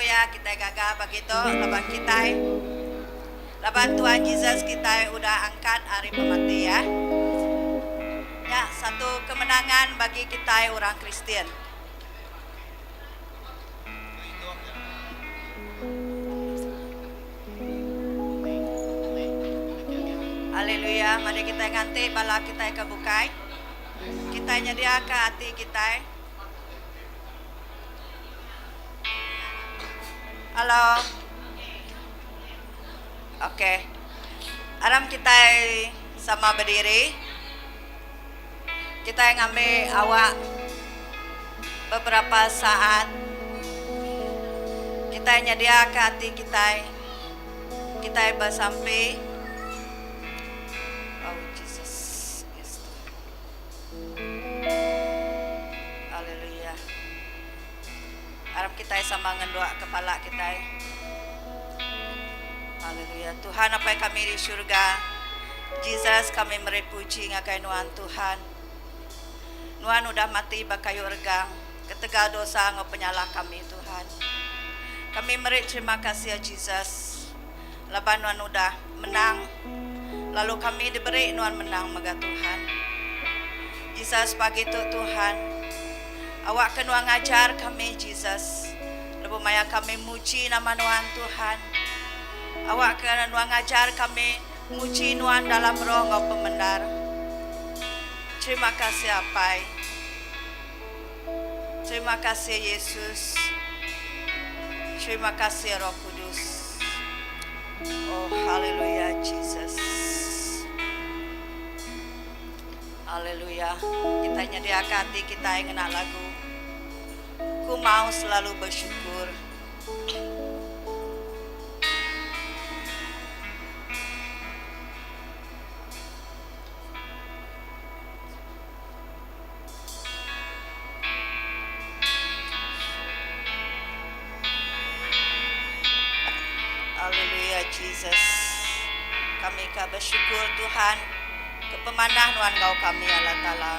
Haleluya kitai gaga pagi tu laban kitai laban Tuhan Jesus kitai udah angkat ari pemati ya. Nya satu kemenangan bagi kitai orang Kristian. Haleluya madi kitai nganti bala kitai ke bukai. Kitai nyediaka ati kitai. Halo. Okey. Aram kitai sama bediri. Kitai ngambi awak beberapa saat kitai nyediaka ati kitai. Kitai besampi. Oh Jesus. Yes. Haleluya. Arap kitai sama ngendua kepala kitai. Haleluya. Tuhan Apai kami di syurga. Jesus kami meri puji ngagai nuan Tuhan. Nuan udah mati ba kayu regang ketegal dosa enggau penyalah kami Tuhan. Kami meri terima kasih Jesus laban nuan udah menang lalu kami diberi nuan menang mega Tuhan. Jesus pagi tu Tuhan awakka nuan ngajar kami Jesus lebuh maya kami muji nama nuan Tuhan. Awakka nuan ngajar kami muji nuan dalam roh enggau pemendar. Terima kasih Apai. Terima kasih Yesus. Terima kasih Roh Kudus. Oh haleluya Jesus. Haleluya. Kita nyediaka ati kita ngena lagu. Ku mau selalu bersyukur. Haleluya Jesus. Kami ka bersyukur Tuhan ke pemanah nuan enggau kami Allah Taala.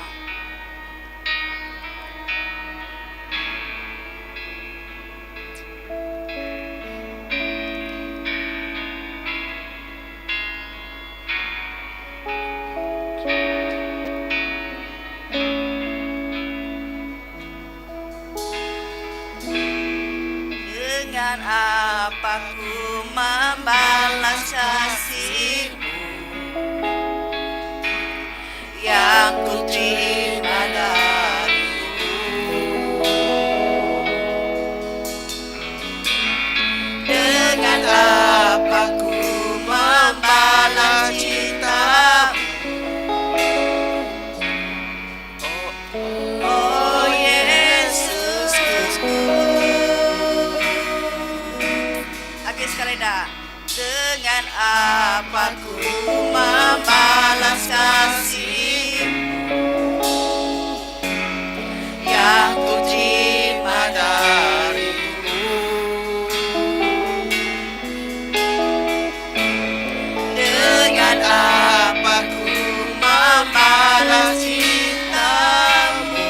Dengan apa ku membalas kasihmu Yang ku terima darimu Dengan apa ku membalas cintamu Oh Yesusku Agi sekali dah Dengan apa ku membalas kasihmu Yang ku terima darimu Dengan apa ku membalas cintamu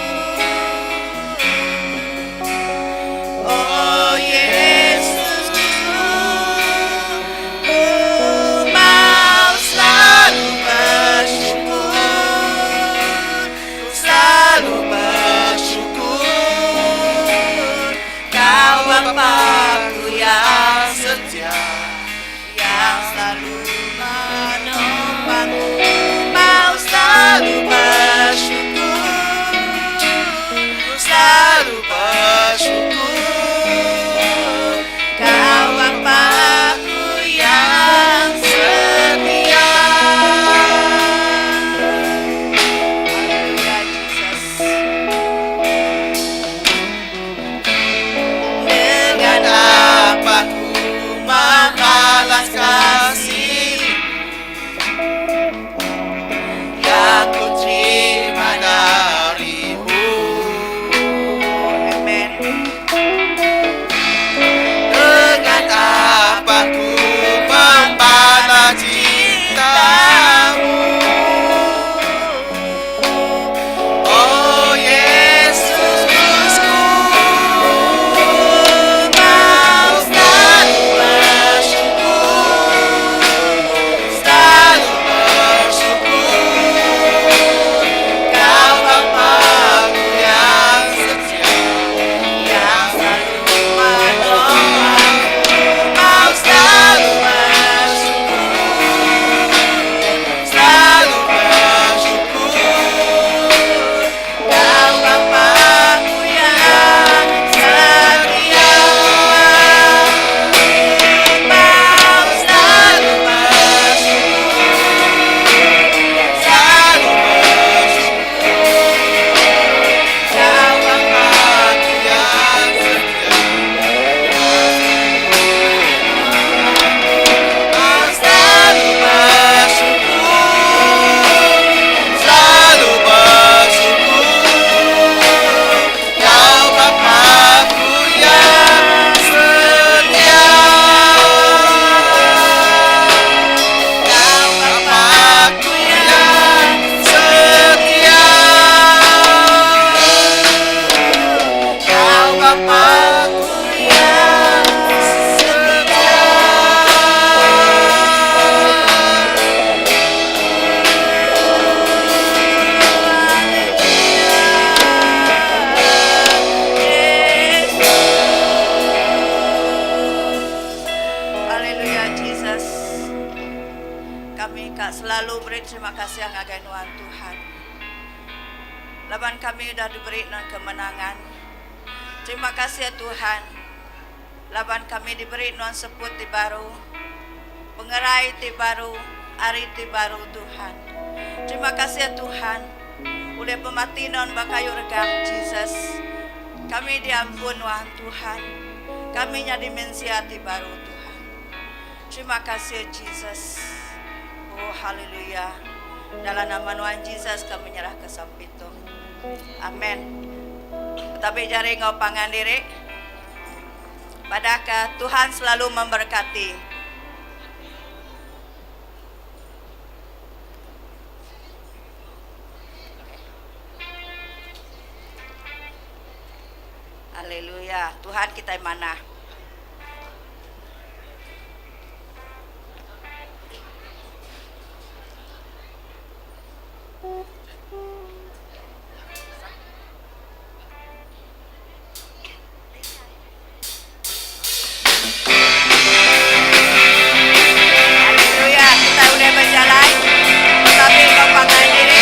Oh Yesusku Ku mau selalu bersyukur. Tuhan. Laban kami udah diberi Nuan kemenangan. Terima kasih Tuhan laban kami diberi Nuan seput ti baru, pengerai ti baru, ari ti baru Tuhan. Terima kasih Tuhan ulih pemati Nuan ba kayu regang Jesus. Kami diampun Nuan Tuhan. Kami nyadi mensia ti baru Tuhan. Terima kasih Jesus. Oh haleluya. Dalam nama Nuan Jesus kami nyerah ke sampi tu. Amen. Betabi jari enggau pangan diri. Padahka Tuhan selalu memberkati. Haleluya. Tuhan kitai manah. Haleluya, kitai ulih bejalai betabi enggau pangan diri.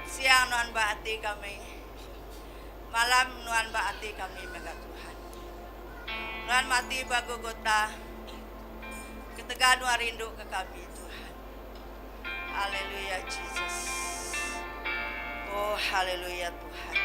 Siang nuan ba ati kami. Malam nuan ba ati kami mega Tuhan. Nuan mati ba Golgota ketegal nuan rindu ke kami Tuhan. Haleluya Jesus. Oh haleluya Tuhan.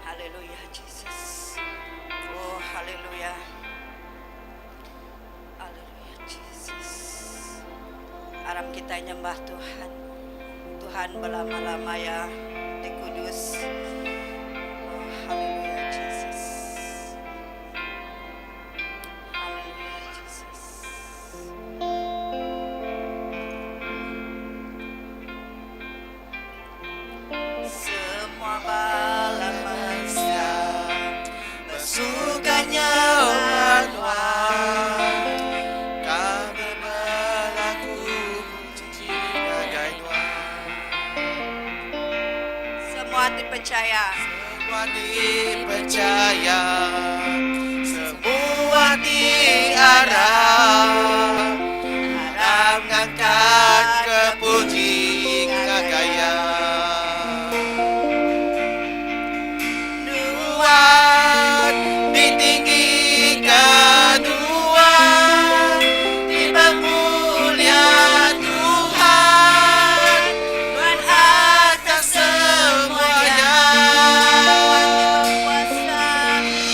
Haleluya Jesus. Oh haleluya. Haleluya Jesus. Aram kita nyembah Tuhan. Tuhan belama-lama ya di kudus. Oh haleluya Jesus. Haleluya Jesus. Semua bala mensia Besuka nyawa Tuhan Kami belagu puji ngagai Tuhan Semua dipercaya Semua dipercaya Semua diarah Aram ngangkat ke puji ngagai Iya. Nuan ditinggikan Tuhan Dipermulia Tuhan Tuhan atas semuanya Kuasa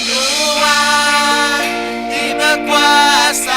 Tuhan di berkuasa.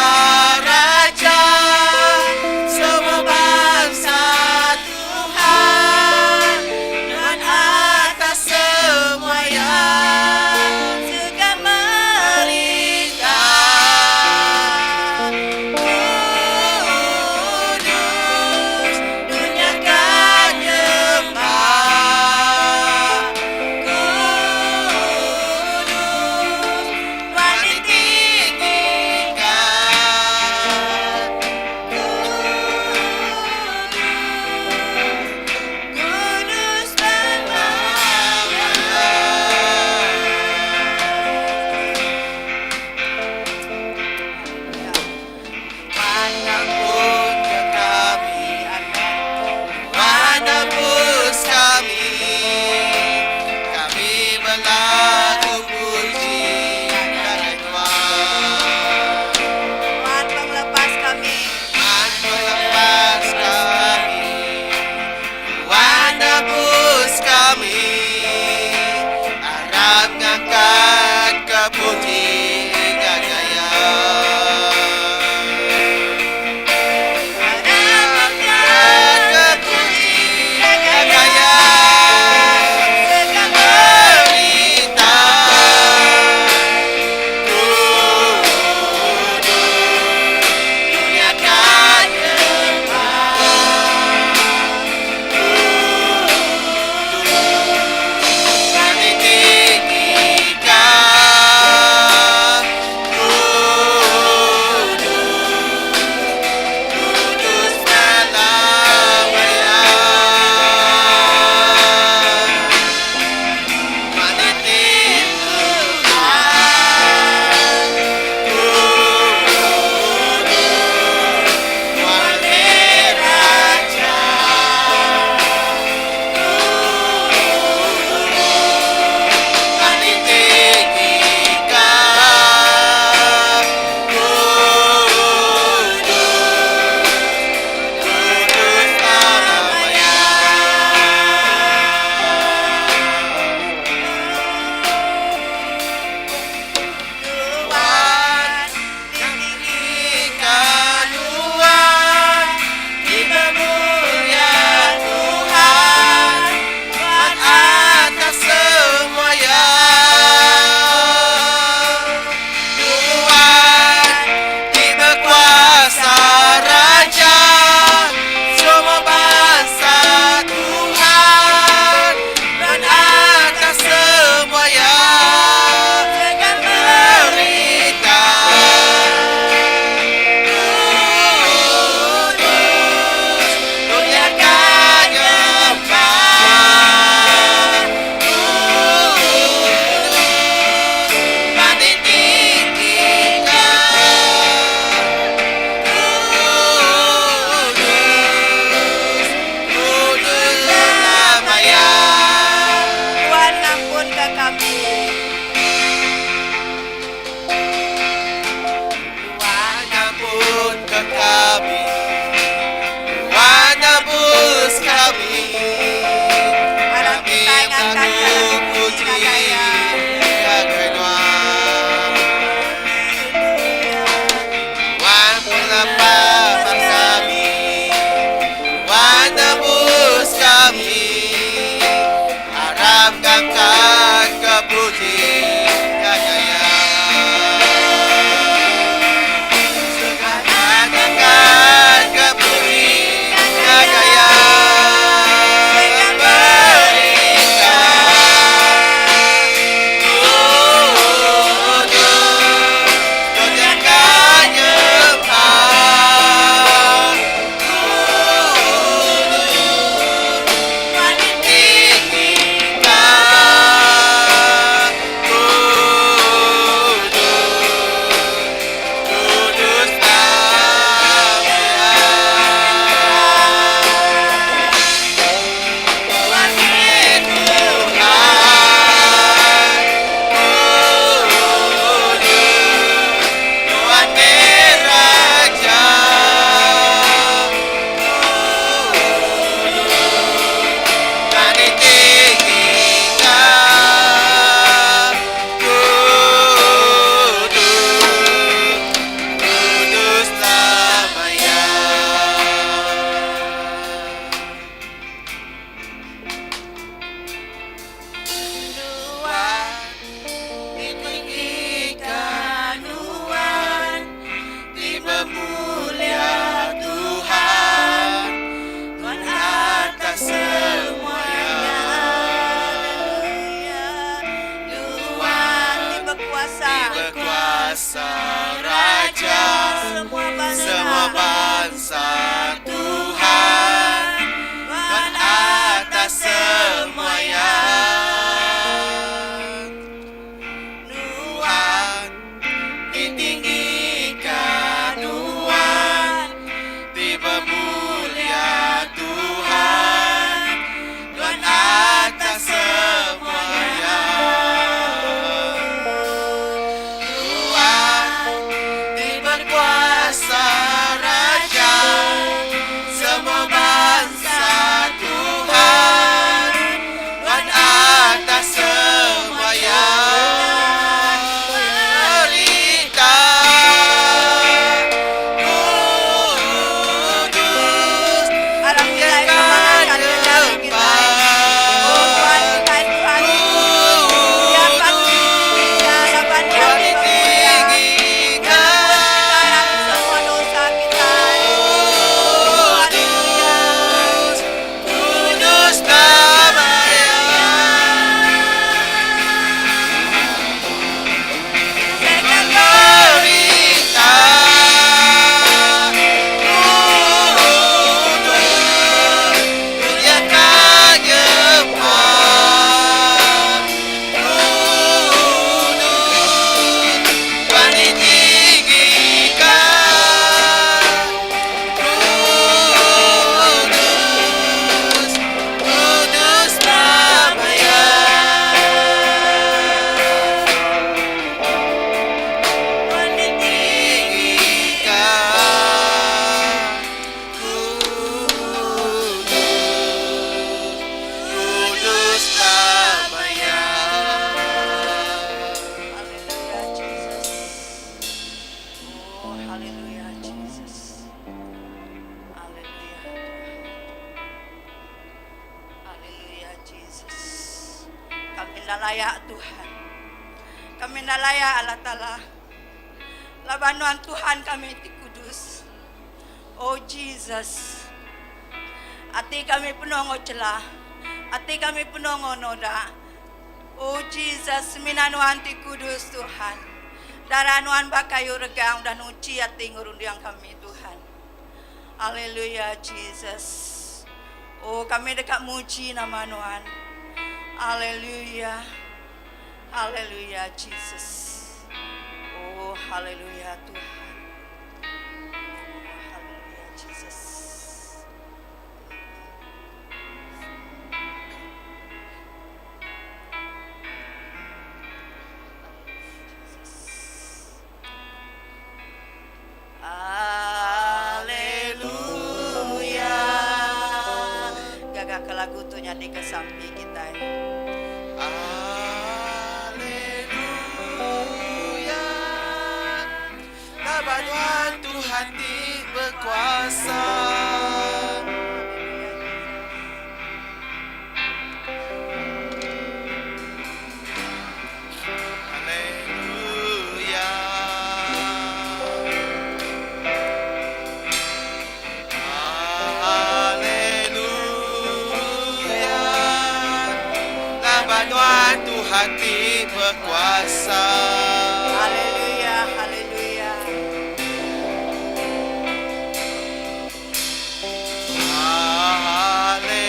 Semua bansa Tuhan Tuhan atas semuanya Nuan ditinggika Nuan ti bemulia Tuhan Tuhan atas semuanya Tuhan ti berkuasa Raja semua bansa Tuhan Tuhan atas semuanya Perintah Kudus Aram kita mengangkat jari kita. Oh Tuhan kita Tuhan. Dia patut ditinggikan, laban dia dipermulia. Dia nebus kita dari semua dosa kita. Oh, haleluya. Kudus namanya Second Perintah Kudus Muliakan nyembah Kudus Tuhan ditinggikan Kudus Kudus namanya Tuhan ditinggikan Kudus Kudus namanya Haleluya Jesus. Oh, haleluya Jesus. Haleluya Tuhan. Haleluya Jesus. Kami enda layak Tuhan. Kami enda layak Allah Ta'ala. Laban nuan Tuhan kami ti kudus. Oh Jesus. Ati kami penuh ngau celah. Ati kami penuh ngau noda. Oh Jesus, mina nuan ti kudus Tuhan. Darah nuan ba kayu regang udah nuchi ati ngerundiang kami Tuhan. Haleluya Jesus. Oh kami deka muji nama nuan. Haleluya. Haleluya Jesus. Oh haleluya Tuhan. Oh haleluya Jesus. Jesus. Haleluya. Gaga ke lagu tu nyadi ke sampi kita. Haleluya Laban Tuhan Tuhan ti berkuasa Haleluya Haleluya Laban Tuhan Tuhan ti berkuasa Haleluya, haleluya.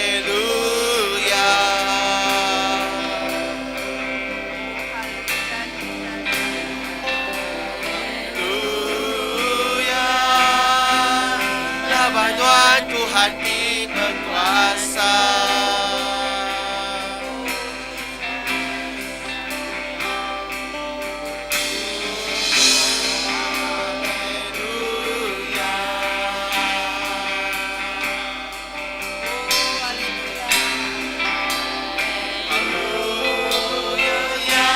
Haleluya Haleluya Jesus. Haleluya Laban Tuhan Tuhan ti berkuasa Haleluya Oh, haleluya. Haleluya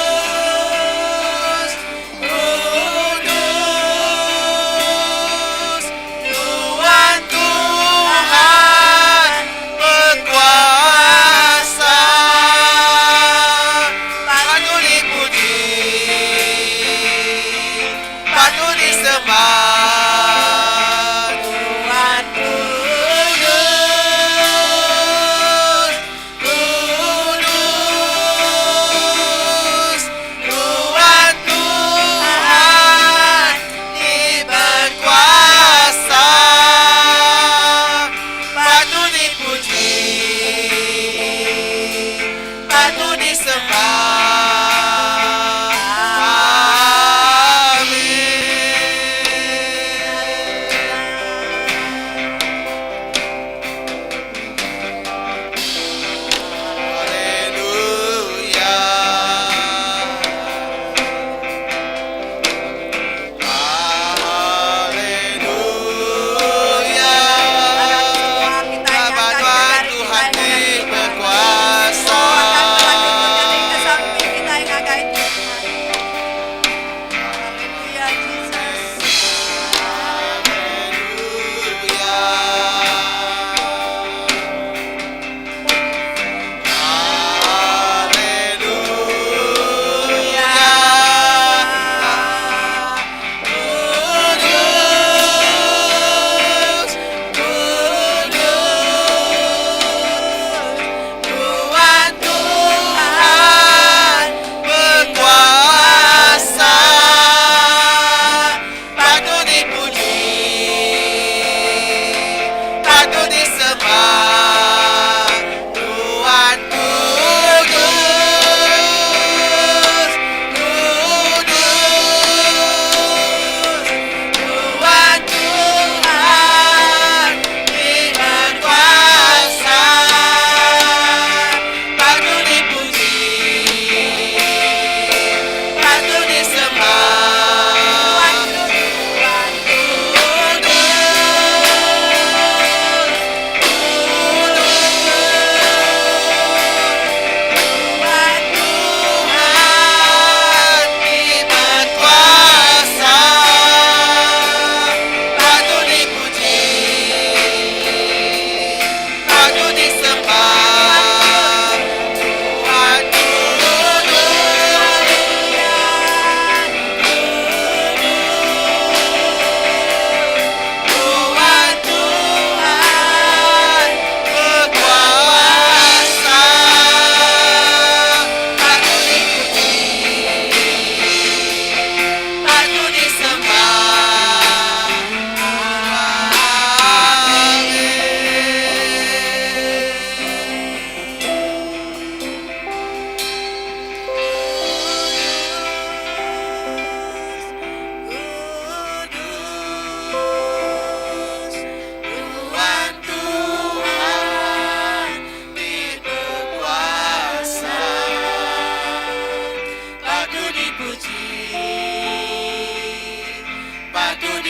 Kudus Kudus Tuhan Tuhan berkuasa Patut dipuji Patut disembah Tuhan Kudus, Kudus, Tuhan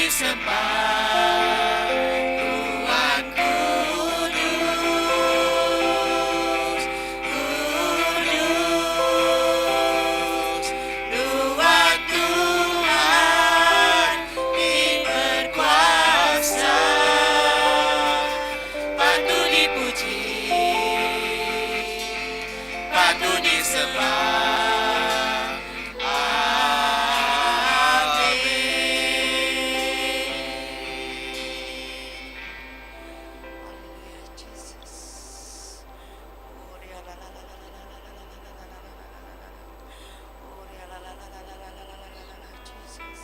disembah Tuhan kudus, kudus Nuan Tuhan ti berkuasa Patut dipuji, patut disembah. Amin. Hallelujah, Jesus. Oh, la la la la la la la la la la la la la la la. Oh, la la la la la la la la la la la la, Jesus.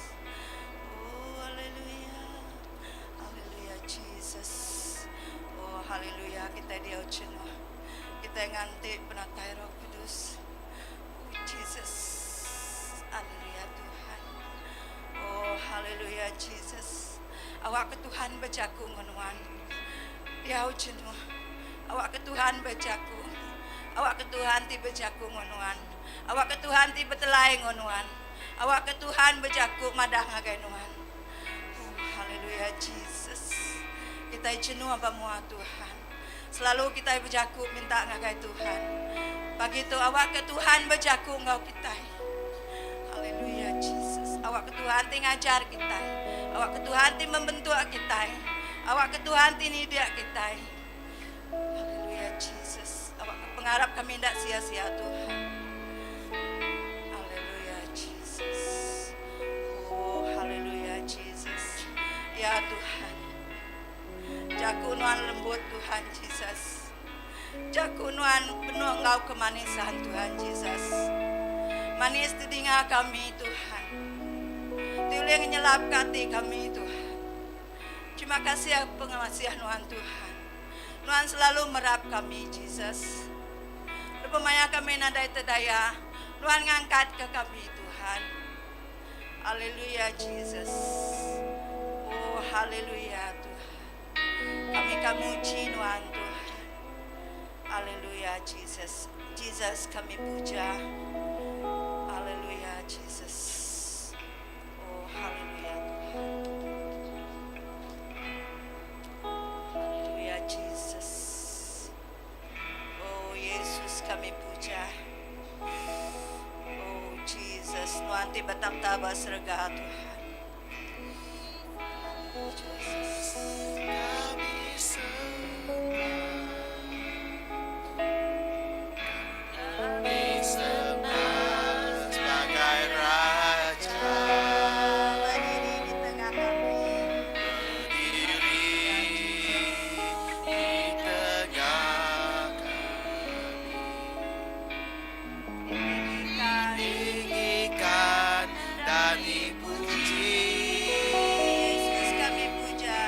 Oh, hallelujah. Hallelujah, Jesus. Oh, hallelujah. Kita dia jenuh. Kita nganti penatai Roh Kudus. Oh, Jesus. Hallelujah, Tuhan. Oh, hallelujah, Jesus. Awak ke Tuhan bejaku ngunuan. Diau jenuh. Awak ke Tuhan bejaku. Awak ke Tuhan ti bejaku ngunuan. Awak ke Tuhan ti betelai ngunuan. Awak ke Tuhan bejaku madah ngagai nuan. Oh, hallelujah, Jesus. Kita jenuh apa mua Tuhan. Selalu kita bejaku minta ngagai Tuhan. Pagi tu awak ke Tuhan bejaku ngau kita. Haleluya Jesus. Awak ke Tuhan ti ngajar kita. Awak ke Tuhan ti membentuk kita. Awak ke Tuhan ti nidiak kita. Haleluya Jesus. Awak ke pengarap kami tidak sia-sia Tuhan. Haleluya Jesus. Oh haleluya Jesus. Ya Tuhan. Jaku nuan lembut Tuhan Jesus. Jaku nuan penuh engau kemanisan Tuhan Jesus. Manis didinga kami Tuhan. Tiuling nyelap hati kami Tuhan. Terima kasih pengasihan nuan Tuhan. Nuan selalu merap kami Jesus. Lebih kami nadai terdaya. Nuan ngangkat ke kami Tuhan. Haleluya Jesus. Oh haleluya Tuhan. Kami kamu muji nuan Tuhan. Haleluya Jesus. Jesus kami puja. Haleluya Jesus. Oh haleluya Tuhan. Haleluya Jesus. Oh Yesus kami puja. Oh Jesus, nuan ti betata ba serega Tuhan. Jesus. Kami sembah, kami sembah sebagai Raja. Berdiri di tengah kami. Berdiri di tengah kami. Ditinggikan. Tinggikan dan dipuji. Yesus kami puja.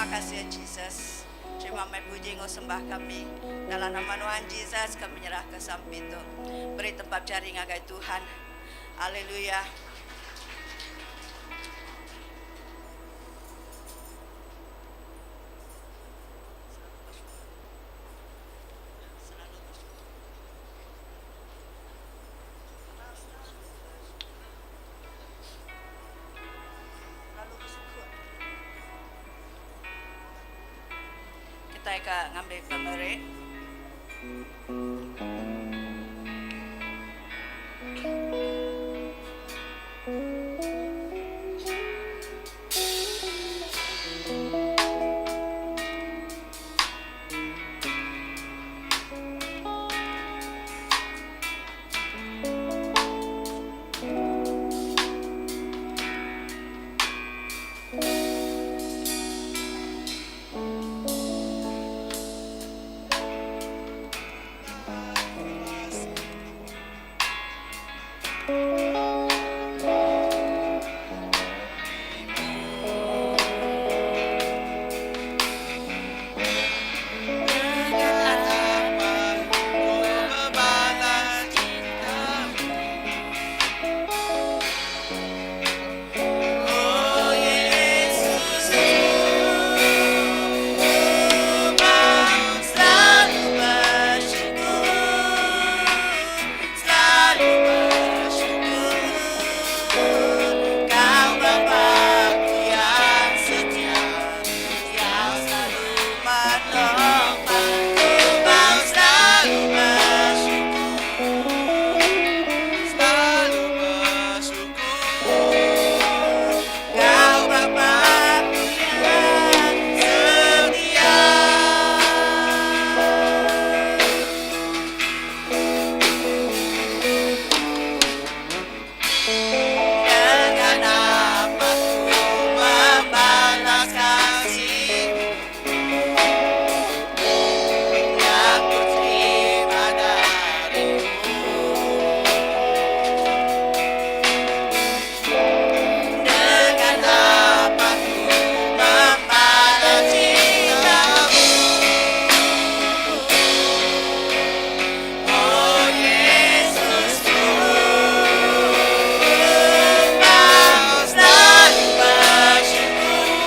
Terima kasih Jesus. Terima meh puji enggau sembah kami. Dalam nama Nuan Jesus kami nyerahka sampi tu. Beri tempap jari ngagai Tuhan. Haleluya. Kitai ka ngambi pemeri.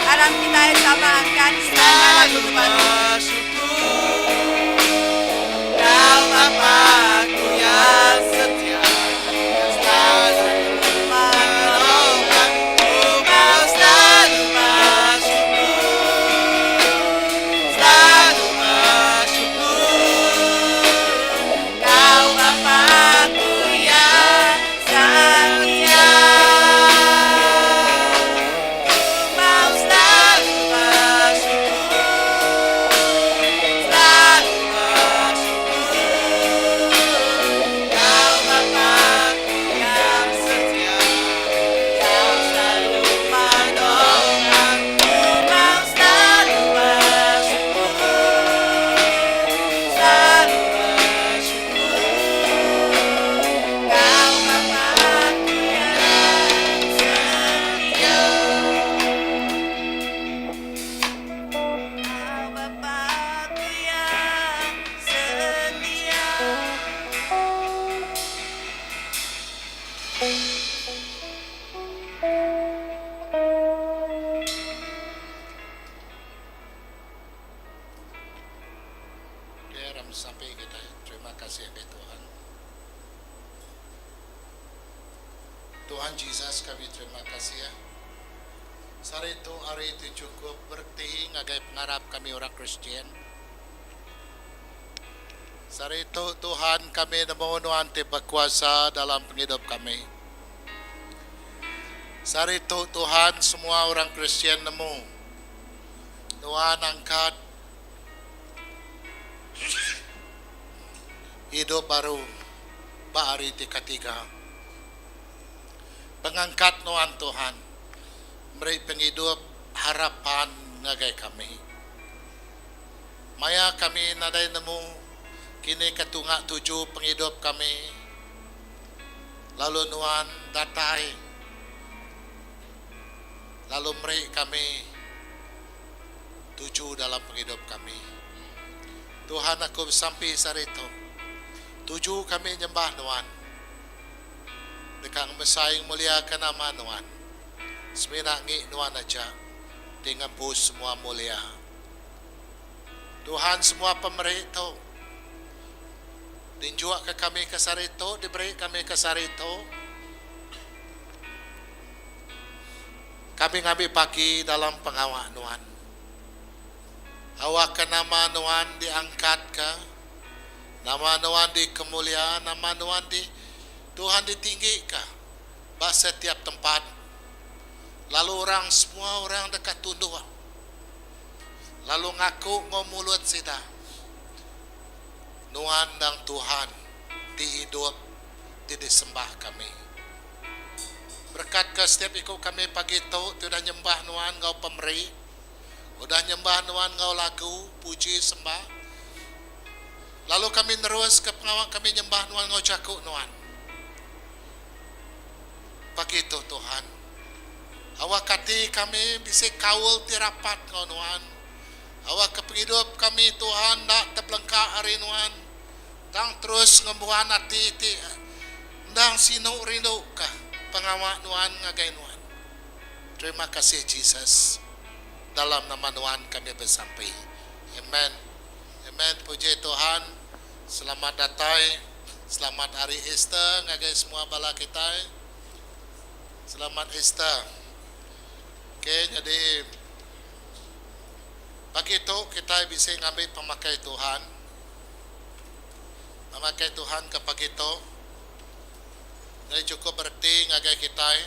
Aram kitai sama angkat kitai enggau lagu tu baru. Kau Bapa-Ku yang setia. Ku mau selalu bersyukur, selalu bersyukur. Kau Bapa-Ku yang setia, yang selalu menolong. Ku mau selalu bersyukur, selalu bersyukur. Kau Bapa-Ku yang setia. Kau Bapa-Ku yang setia. Aram sampi kitai terima kasih ngagai Tuhan. Tuhan Jesus kami terima kasih. Sehari tu hari ti chukup bereti ngagai pengarap kami orang Kristian. Sehari tu Tuhan kami nemu nuan ti bekuasa dalam pengidup kami. Sehari tu Tuhan semua orang Kristian nemu nuan angkat Idup baru ba hari ti ketiga. Pengangkat nuan Tuhan meri pengidup harapan ngagai kami. Maya kami nadai nemu kini ke tunga tuju pengidup kami, lalu nuan datai lalu meri kami. tuju dalam pengidup kami. Tuhan aku besampi sehari tu, tuju kami nyembah Nuan deka ngemesai ngemuliaka nama Nuan. Semina ngi Nuan aja ti ngempu semua mulia. Tuhan semua pemeri tu dinjukka kami ke sehari tu, diberi kami ke sehari tu. Kami ngambi pagi dalam pengawa Nuan. Awakka nama Nuan diangkatka, nama Nuan dikemulia, nama Nuan di Tuhan ditinggika ba setiap tempat, lalu orang semua orang deka tunduk lalu ngaku enggau mulut sida, Nuan endang Tuhan ti idup ti disembah kami. Berekatka setiap iku kami pagi tu ti udah nyembah Nuan enggau pemeri, udah nyembah Nuan enggau lagu puji sembah, lalu kami neruska pengawa kami nyembah Nuan enggau jaku Nuan. Pagi tu Tuhan, awakka ati kami bisi kaul ti rapat enggau Nuan. Awakka pengidup kami Tuhan enda tebelengka ari Nuan, tang terus ngembuan ati ti Endang sinu rindu ka pengawa nuan ngagai nuan. Terima kasih Jesus. Dalam nama nuan kami besampi. Amen. Amen puji Tuhan. Selamat datai. Selamat hari Easter ngagai semua bala kitai. Selamat Easter. Okay nyadi pagi tu kitai bisi ngambi pemakai Tuhan. Pemakai Tuhan ke pagi tu nyadi chukup bereti ngagai kitai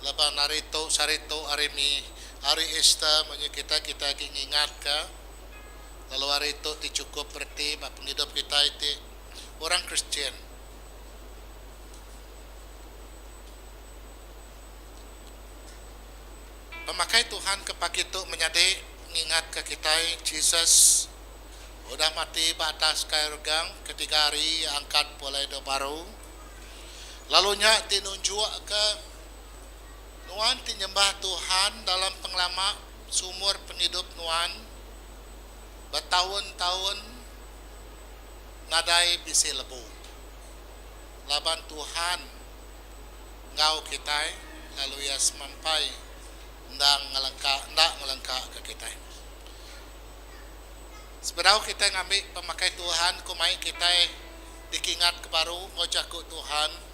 laban hari tu sehari tu hari mi hari Easter munyi kitai kitai agi ngingatka lalu hari tu ti chukup bereti ba pengidup kitai ti orang Kristian. Pemakai Tuhan ke pagi tu menyadi ngingatka kitai Jesus Udah mati ba atas kayu regang ketiga hari iya angkat pulai idup baru. Lalu nya ti nunjukka nuan ti nyembah Tuhan dalam pengelama sumur pengidup nuan betaun-taun nadai bisi lebu. Laban Tuhan enggau kitai lalu iya semampai endang ngelengka enda ngelengkaka kitai. Sebedau kitai ngambi pemakai Tuhan ku mai kitai dikingatka baru enggau jaku Tuhan.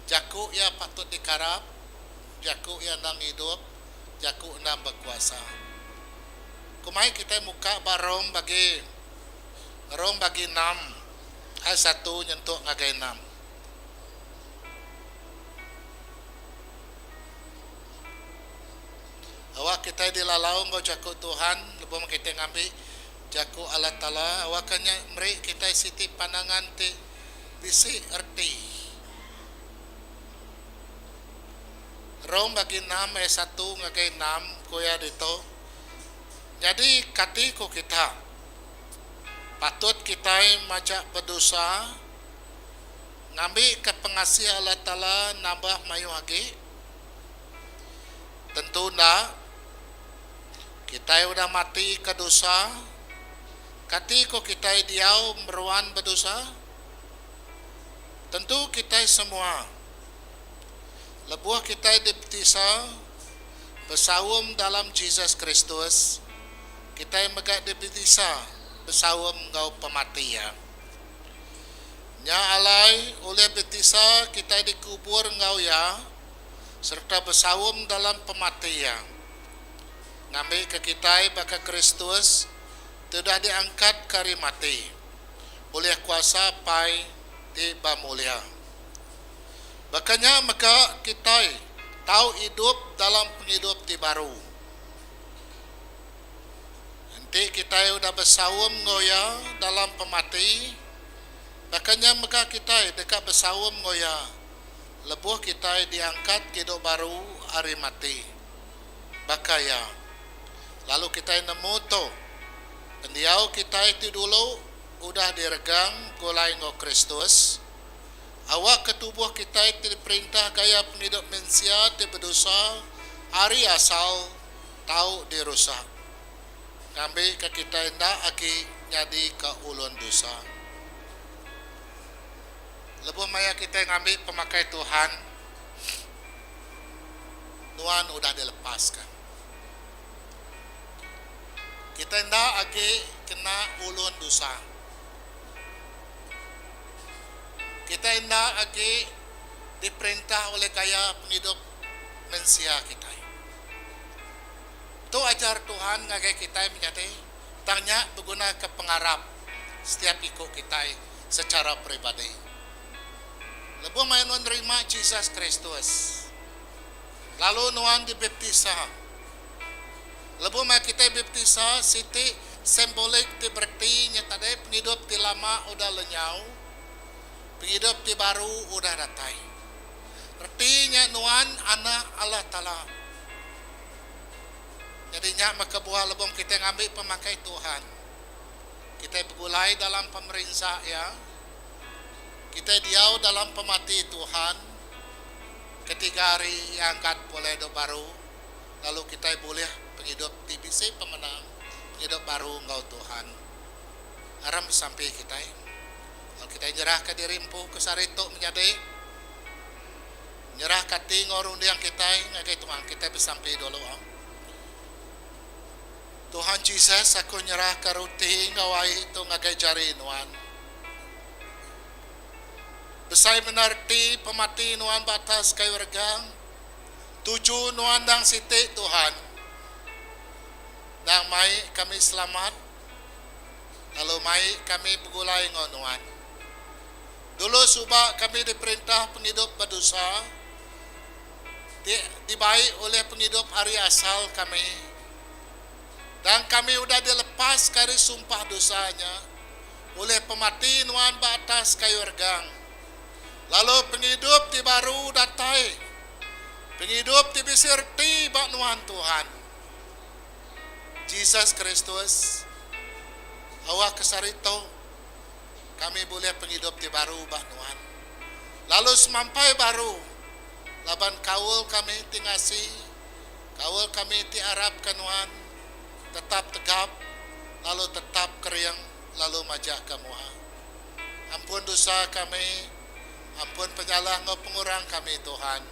Jaku iya patut dikarap, jaku iya endang idup, jaku endang bekuasa. Ku mai kitai muka ba Rome bagi Rome bagi enam ayat satu nyentuk ngagai enam. Awak kitai dilalau enggau jaku Tuhan lebuh meh kitai ngambi jaku Allah Taala awakka nya meri kitai siti pandangan ti bisi reti. Rome bagi enam ayat satu ngagai enam ku iya ditu, Nyadi kati ku kita? Patut kitai majak bedosa ngambika pengasih Allah Taala nambah mayuh agi? Tentu enda. Kitai udah mati ke dosa. Kati ko kitai diau meruan bedosa? Tentu kitai semua. Lebuh kitai dibtisa besaum dalam Jesus Kristus, kitai mega dibtisa besaum enggau pemati iya. Nya alai ulih btisa kitai dikubur enggau iya, sereta besaum dalam pemati iya, ngambika kitai baka Kristus ti udah diangkatka ari mati ulih kuasa Apai ti bamulia. Baka nya mega kitai tau idup dalam pengidup ti baru. Enti kitai udah besaum enggau iya dalam pemati, baka nya mega kitai deka besaum enggau iya lebuh kitai diangkat kidup baru ari mati, baka iya. Lalu kitai nemu tu, pendiau kitai ti dulu udah diregang begulai enggau Kristus, awakka tubuh kitai ti diperintah gaya pengidup mensia ti bedosa ari asal. tau dirusak, ngambika kitai enda agi nyadika ulun dosa. Lebuh maya kitai ngambi pemakai Tuhan, nuan udah dilepaska. Kitai enda agi kena ulun dosa. Kitai enda agi diperintah oleh gaya pengidup mensia kitai. Tu ajar Tuhan ngagai kitai menyadi tang nya begunaka pengarap setiap iku kitai secara peribadi. Lebuh maya nuan nerima Jesus Kristus lalu nuan dibaptisa. Lebuh maya kitai baptisa siti simbolik ti bereti nya tadi pengidup ti lama udah lenyau, pengidup ti baru udah datai. Reti nya nuan anak Allah Taala. Nyadi nya meh kebuah lebuh kitai ngambi pemakai Tuhan, kitai begulai dalam pemerinsa Iya, kitai diau dalam pemati Tuhan, ketiga hari Iya angkat pulai dok baru, lalu kitai bulih pengidup ti bisi pemenang, pengidup baru enggau Tuhan. Aram besampi kitai. Lalu kitai nyerahka diri empu ke sehari tu menyadi nyerahka ati enggau runding kitai ngagai Tuhan. Kitai besampi dulu. Tuhan Jesus, aku nyerahka ruti enggau ai tu ngagai jari Nuan. Besai bendar reti pemati Nuan ba atas kayu regang. Tuju Nuan endang siti, Tuhan. Endang mai kami selamat lalu mai kami begulai enggau Nuan. Dulu suba kami diperintah pengidup bedosa ti dibai ulih pengidup ari asal kami. Tang kami udah dilepaska ari sumpah dosa nya ulih pemati Nuan ba atas kayu regang. Lalu pengidup ti baru datai, pengidup ti bisi reti ba Nuan Tuhan. Jesus Kristus, awakka sehari tu kami bulih pengidup ti baru ba Nuan. Lalu semampai baru laban kaul kami ti ngasi, kaul kami ti arapka Nuan tetap tegap lalu tetap kering lalu majakka mua. Ampun dosa kami, ampun penyalah enggau pengurang kami Tuhan.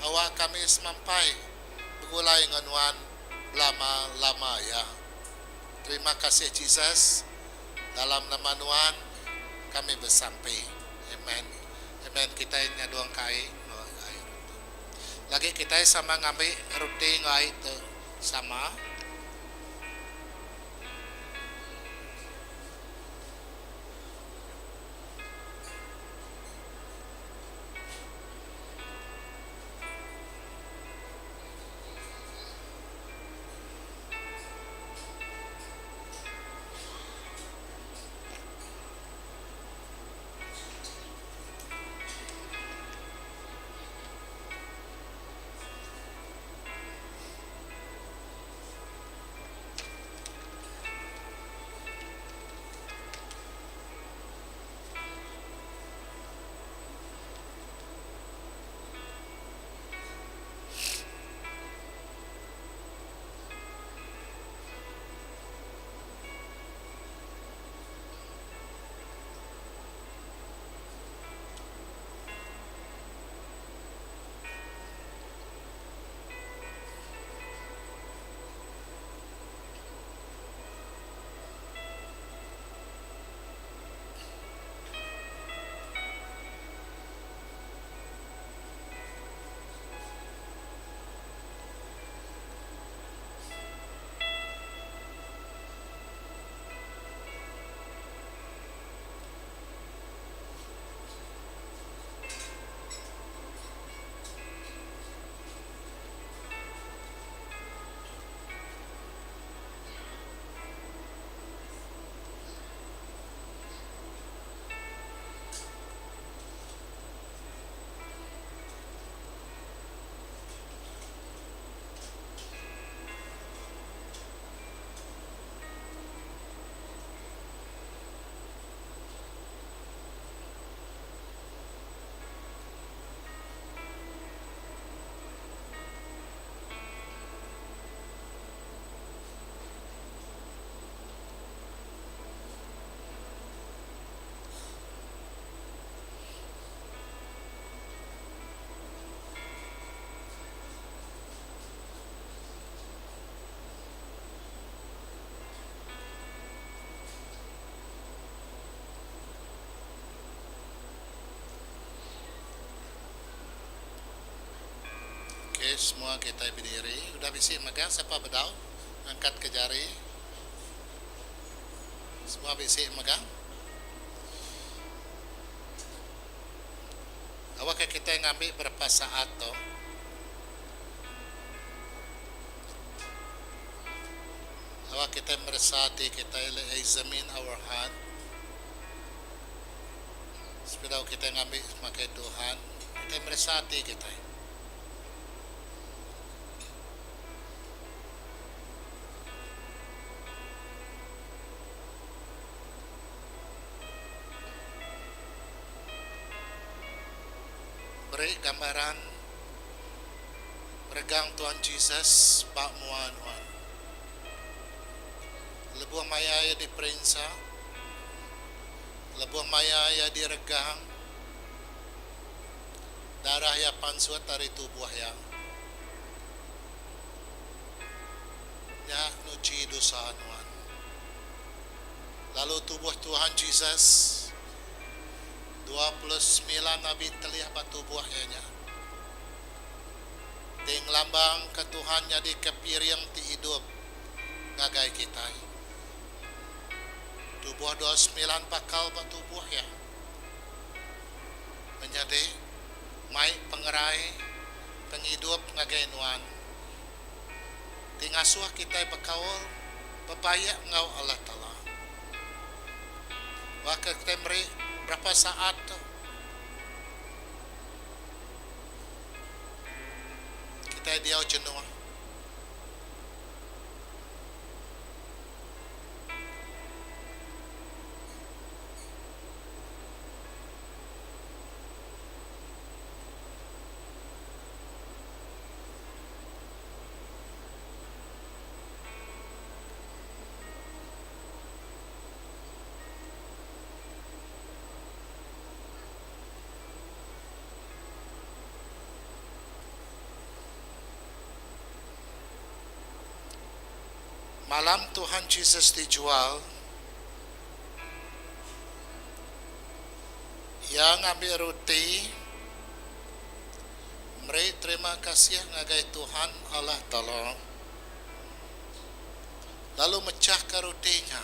Awak kami semampai begulai enggau Nuan belama-lama iya. Terima kasih Jesus, dalam nama Nuan kami besampi. Amen. Amen kitai nyadung ka ai enggau ai ruti. Lagi kitai sama ngambi ruti enggau ai tu sama. Semua kitai bediri. Udah bisi mega sapa bedau ngangkat ke jari. Semua bisi mega. Awakka kitai ngambi berapa saat tu. Awak kitai meresa ati kitai le examine our heart. Sebedau kitai ngambi pemakai Tuhan, kitai meresa ati kitai. Beri gambaran regang Tuhan Jesus ba mua nuan. Lebuh maya iya diperinsa, lebuh maya iya diregang, darah iya pansut ari tubuh iya. Nya nuchi dosa nuan. Lalu tubuh Tuhan Jesus, 29 abi telih ba tubuh iya nya, ti ngelambangka Tuhan nyadika piring ti idup ngagai kitai. Tubuh 29 bakal ba tubuh iya menyadi mai pengerai pengidup ngagai nuan ti ngasuh kitai bekaul bebaik enggau Allah Taala. Baka kitai meri berapa saat tu kitai diau jenuh. Malam Tuhan Jesus dijual, Iya ngambi ruti, meri terima kasih ngagai Tuhan Allah Taala, lalu mechahka ruti nya.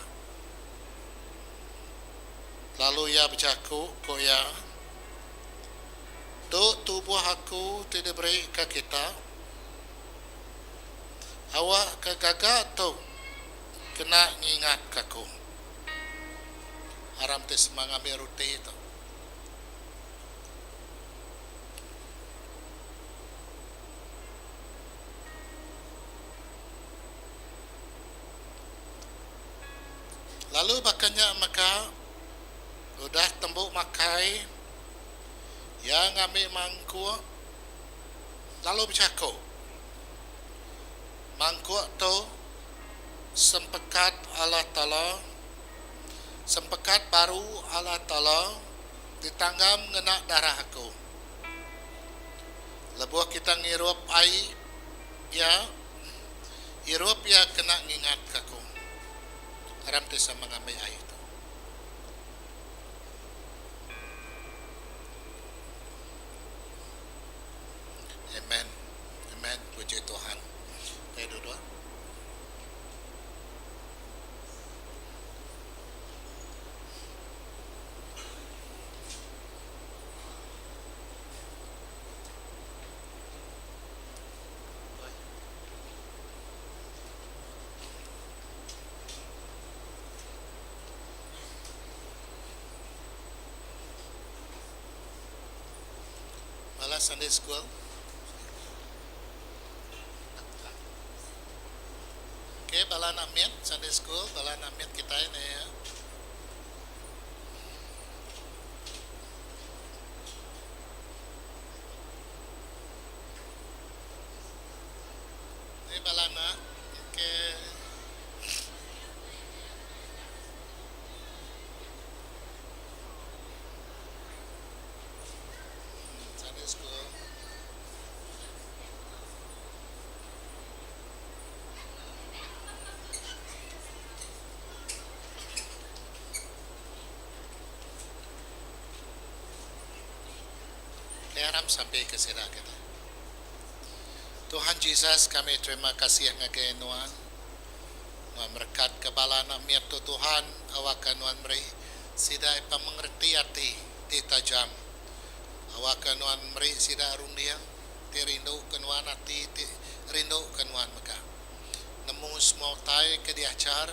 Lalu iya bejaku, ku iya, Tu tubuh aku ti diberika kita. Awakka gaga tu kena ngingatka aku. Aram ti sema ngambi ruti tu. Lalu baka nya mega udah tembu makai, iya ngambi mangkuk lalu bejaku, Mangkuk tu sempekat Allah Taala, sempekat baru Allah Taala ditanggam ngena darah aku. Lebuh kita ngirup ai iya, irup iya kena ngingatka aku. Aram ti sama ngambi ai tu. Amen. Amen. Puji Tuhan. Kita duduk. Bala Sunday School. Okey, bala anak mit Sunday School, bala anak mit kitai ne ya. Ni bala anak. Okey. Sunday School. Aram sampai ke sida kita. Tuhan Jesus kami terima kasih ngagai Nuan. Nuan merekat ke bala anak mit tu Tuhan awakka Nuan meri sida pemengerti ati ti tajam. Awakka Nuan meri sida runding ti rindu ke Nuan ati ti rindu ke Nuan mega. Nemu semua utai ke diajar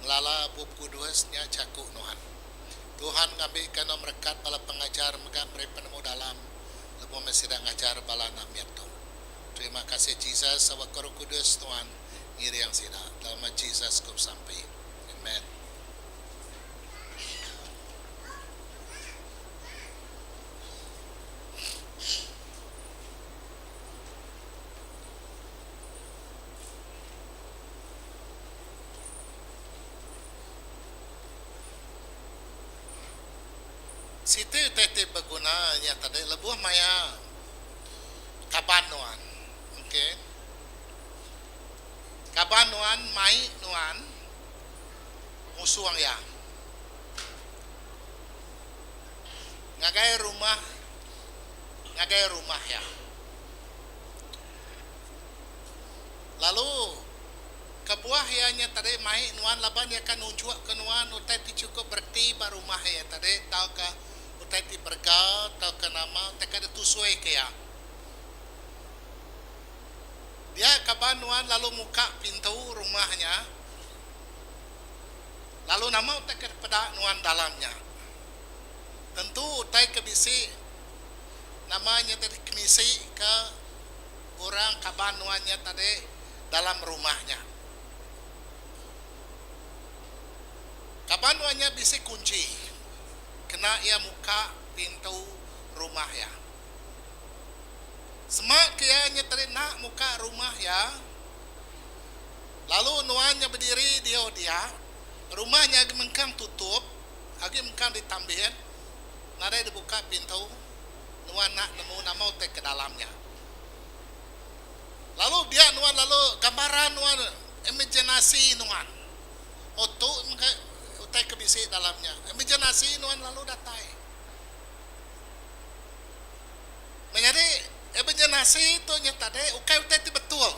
ngelala Bup Kudus nya jaku Nuan. Tuhan ngambika Nuan merekat bala pengajar mega meri penemu dalam lebuh meh sida ngajar bala anak mit tu. Terima kasih Jesus awakka Roh Kudus Nuan ngiring sida. Dalam nama Jesus ku besampi. Amen. Siti utai ti beguna nya tadi lebuh maya kaban nuan ok kaban nuan mai nuan ngusung iya ngagai rumah ngagai rumah iya lalu Kebuah iya nya tadi mai nuan laban iya ka nunjukka nuan utai ti chukup bereti ba rumah iya tadi tauka utai ti berega tauka nama utai ka ditusuika iya. Dia kaban nuan lalu muka pintu rumah nya lalu nama utai ke dipeda nuan dalam nya. Tentu utai ke bisi nama nya tadi kemisi ke orang kaban nuan nya tadi dalam rumah nya. Kaban nuan nya bisi kunchi kena iya muka pintu rumah iya. Sema ke iya nya tadi enda muka rumah iya, lalu nuan nya bediri diau dia, rumah nya agi mengkang tutup, agi mengkang ditambit, nadai dibuka pintu, nuan enda nemu nama utai ke dalam nya. Lalu dia nuan lalu gambaran nuan imaginasi nuan. Oh tu mega utai ke bisi dalam nya. Imaginasi nuan lalu datai. Menyadi imaginasi tu nya tadi ukai utai ti betul.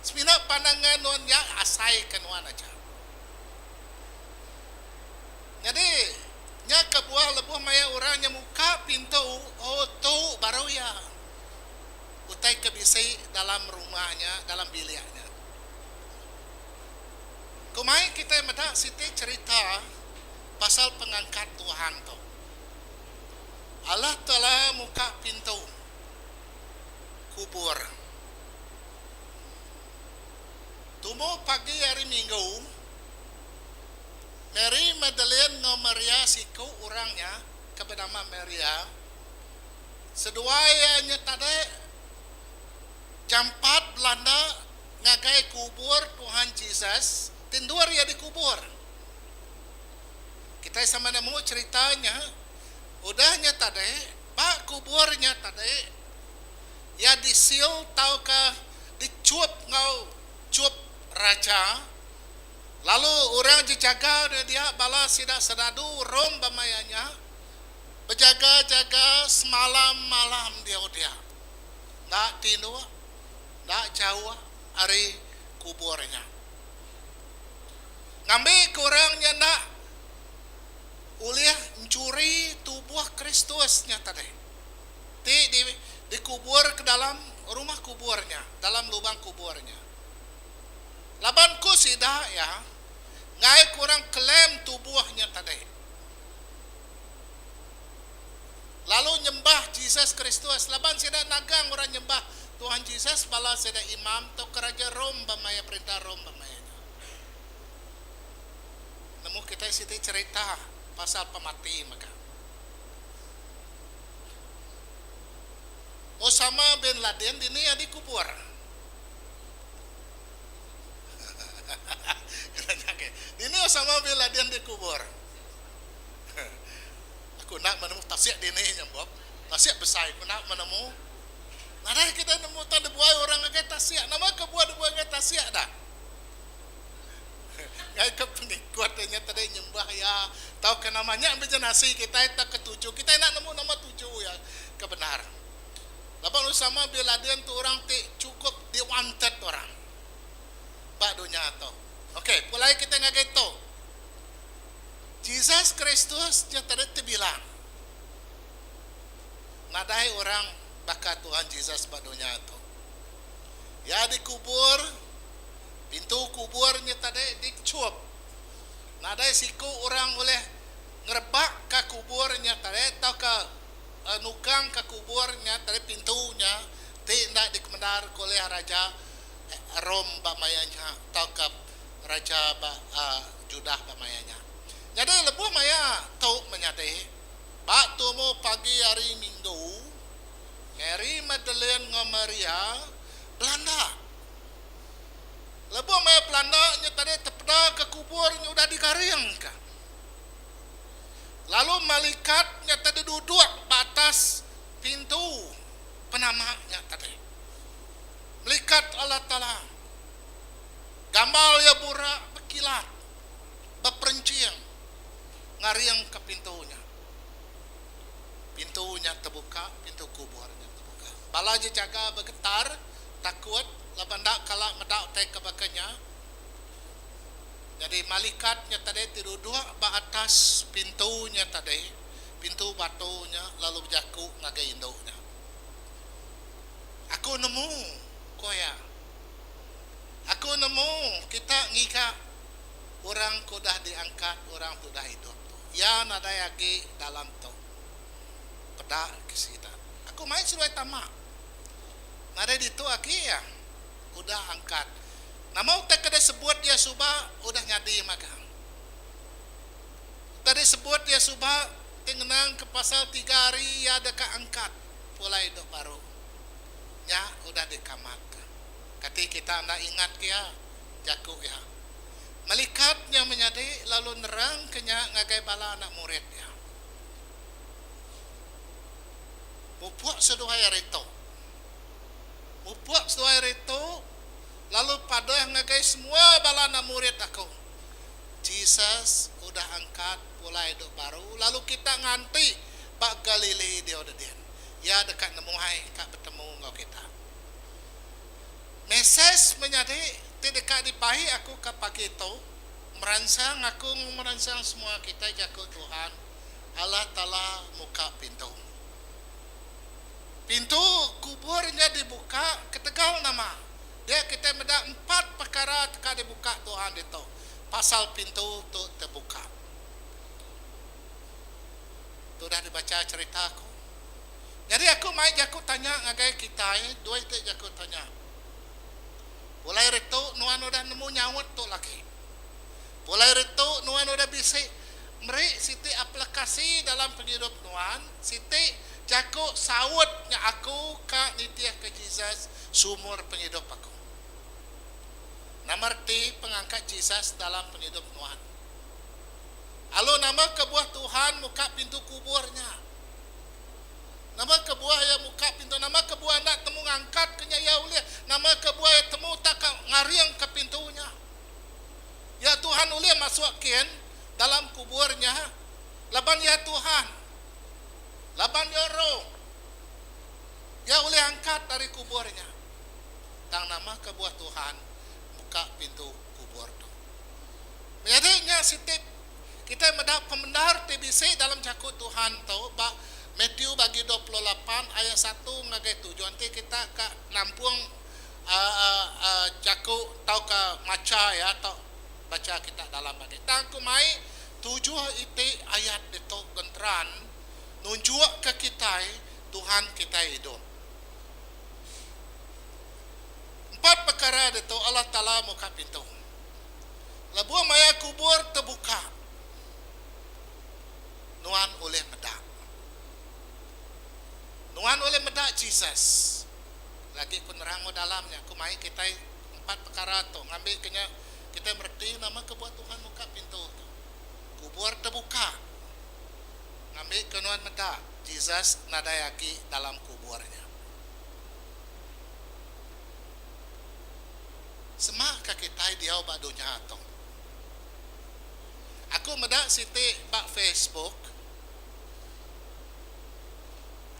Semina pandangan nuan nya asai ke nuan aja. Nyadi nya kebuah lebuh maya orang nya muka pintu oh tu baru iya. Utai ke bisi dalam rumah nya, dalam bilik nya. Ku mai kitai meda siti cherita pasal pengangkat Tuhan tu. Allah Taala muka pintu kubur. Tumu pagi hari Minggu, Mary Magdalene enggau Maria siku orang nya ke benama Maria, Seduai iya nya tadi jampat belanda ngagai kubur Tuhan Jesus ti endur iya dikubur. Kitai sama nemu cherita nya, udah nya tadi ba kubur nya tadi iya disil tauka dichup enggau chup raja lalu orang jejaga dia bala sida sedadu Rome ba maya nya. Bejaga-jaga semalam-malam diau dia. Enda tinduk, enda jauh ari kubur nya. Ngambika orang nya enda ulih enchuri tubuh Kristus nya tadi, ti dikuburka dalam rumah kubur nya, dalam lubang kubur nya. Laban ku sida iya, enggai ke orang claim tubuh nya tadi. Lalu nyembah Jesus Kristus laban sida nagang orang nyembah Tuhan Jesus bala sida imam tauka raja Rome ba maya perintah Rome ba maya nya. Nemu kitai siti cherita pasal pemati mega. Osama bin Laden dini iya dikubur. Dini Osama bin Laden dikubur. Aku enda menemu tasik dini nya Bob. Tasik besai ku enda menemu. Nadai kitai nemu tang dibuai orang ngagai tasik. Nama kebuah dibuai ngagai tasik dah? Ngagai ke pengikut iya nya tadi nyembah iya tauka nama nya imajinasi kitai tauka tuju kitai enda nemu nama tuju iya ke bendar. Laban Osama bin Laden tu orang ti chukup diwanted orang ba dunya tu. Okey, pulai kitai ngagai tu. Jesus Kristus nya tadi tebilang. Nadai orang baka Tuhan Jesus ba dunya tu. Iya dikubur, pintu kubur nya tadi dichup. Nadai siku orang ulih ngerebakka kubur nya tadi tauka nukangka kubur nya tadi pintu nya ti enda dikemendarka ulih raja Rome ba maya nya tauka raja ba Judah ba maya nya. Nyadi lebuh maya tu menyadi, ba tumu pagi hari Minggu, Mary Magdalene enggau Maria belanda. Lebuh maya belanda nya tadi tepedaka kubur nya udah digaringka. Lalu malikat nya tadi duduk ba atas pintu penama nya tadi. Melikat Allah Taala. Gamal iya burak bekilat, beperenching ngaringka pintu nya. Pintu nya tebuka, pintu kubur nya tebuka. Bala jejaga begetar, takut laban enda kala meda utai ke baka nya. Nyadi malikat nya tadi ti duduk ba atas pintu nya tadi, pintu batu nya lalu bejaku ngagai indu nya. Aku nemu, ku iya. Aku nemu kita ngiga orang ke udah diangkat orang ti udah idup tu. Iya nadai agi dalam tu. Peda ke sida. Aku mai seduai tama. Nadai ditu agi iya. Udah angkat. Nama utai ke disebut iya suba udah nyadi magang. Utai disebut iya suba ti ngenangka pasal tiga hari iya deka angkat pulai idup baru nya udah dikamatka. Kati kita enda ingatka iya? Jaku iya. Melikat nya menyadi lalu nerangka nya ngagai bala anak murid iya. Mupuk seduai ari tu. Mupuk seduai ari tu lalu padah ngagai semua bala anak murid aku, Jesus udah angkat pulai idup baru lalu kita nganti ba Galili diau dedin. Iya deka nemuai ka betemu enggau kita. Mesej menyadi ti deka dibai aku ka pagi tu meransang aku enggau meransang semua kitai jaku Tuhan Allah Taala muka pintu. Pintu kubur nya dibuka ketegal nama? Dia kitai meda empat pekara teka dibuka Tuhan ditu pasal pintu tu tebuka. Tu udah dibacha cherita aku. Nyadi aku mai jaku tanya ngagai kitai dua iti jaku tanya. Pulai ritu nuan udah nemu nyaut tu lagi. Pulai ritu nuan udah bisi meri siti aplikasi dalam pengidup nuan, siti jaku saut nya aku ka nitihka Jesus sumur pengidup aku. Nama reti pengangkat Jesus dalam pengidup nuan? Alu nama kebuah Tuhan muka pintu kubur nya? Nama kebuah iya muka pintu? Nama kebuah enda temu ngangkatka nya iya ulih? Nama kebuah iya temu tak ka ngaringka pintu nya? Ya Tuhan ulih masuk kin dalam kubur nya laban iya Tuhan. Laban iya roh. Iya ulih angkat ari kubur nya. Tang nama kebuah Tuhan muka pintu kubur tu? Menyadi nya siti kitai meda pemendar ti bisi dalam jaku Tuhan tu ba Matthew bagi 28 ayat satu ngagai tujuh. Enti kita ka nampung jaku tauka macha iya tau bacha kita dalam agi. Tang aku mai tujuh iti ayat ditu genteran nunjukka kitai Tuhan kitai idup. Empat pekara ditu Allah Taala muka pintu. Lebuh maya kubur tebuka nuan ulih meda. Nuan ulih meda Jesus. Lagi ku nerang enggau dalam nya, ku mai kitai empat pekara tu ngambika nya kitai mereti nama kebuah Tuhan muka pintu tu. Kubur tebuka ngambika nuan meda Jesus nadai agi dalam kubur nya. Sema ka kitai diau ba dunya tu. Aku meda siti ba Facebook.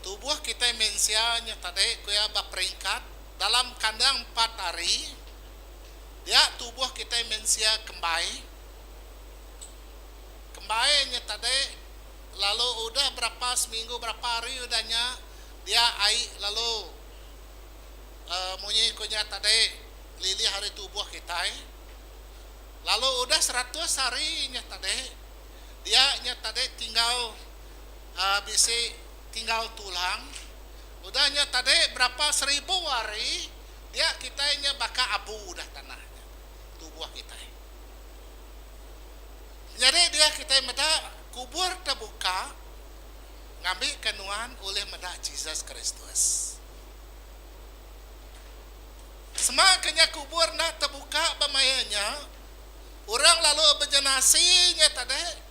Tubuh kitai mensia nya tadi ku iya ba peringkat dalam kandang empat hari dia tubuh kitai mensia kembai. Kembai nya tadi lalu udah berapa seminggu berapa hari udah nya dia ai lalu uhh munyi ku nya tadi lilih ari tubuh kitai. Lalu udah seratus hari nya tadi dia nya tadi tinggal uhh bisi tinggal tulang. Udah nya tadi berapa seribu hari dia kitai nya baka abu udah tanah nya tubuh kitai. Nyadi dia kitai meda kubur tebuka ngambika nuan ulih meda Jesus Kristus. Sema ke nya kubur enda tebuka ba maya nya, orang lalu bejenasi nya tadi,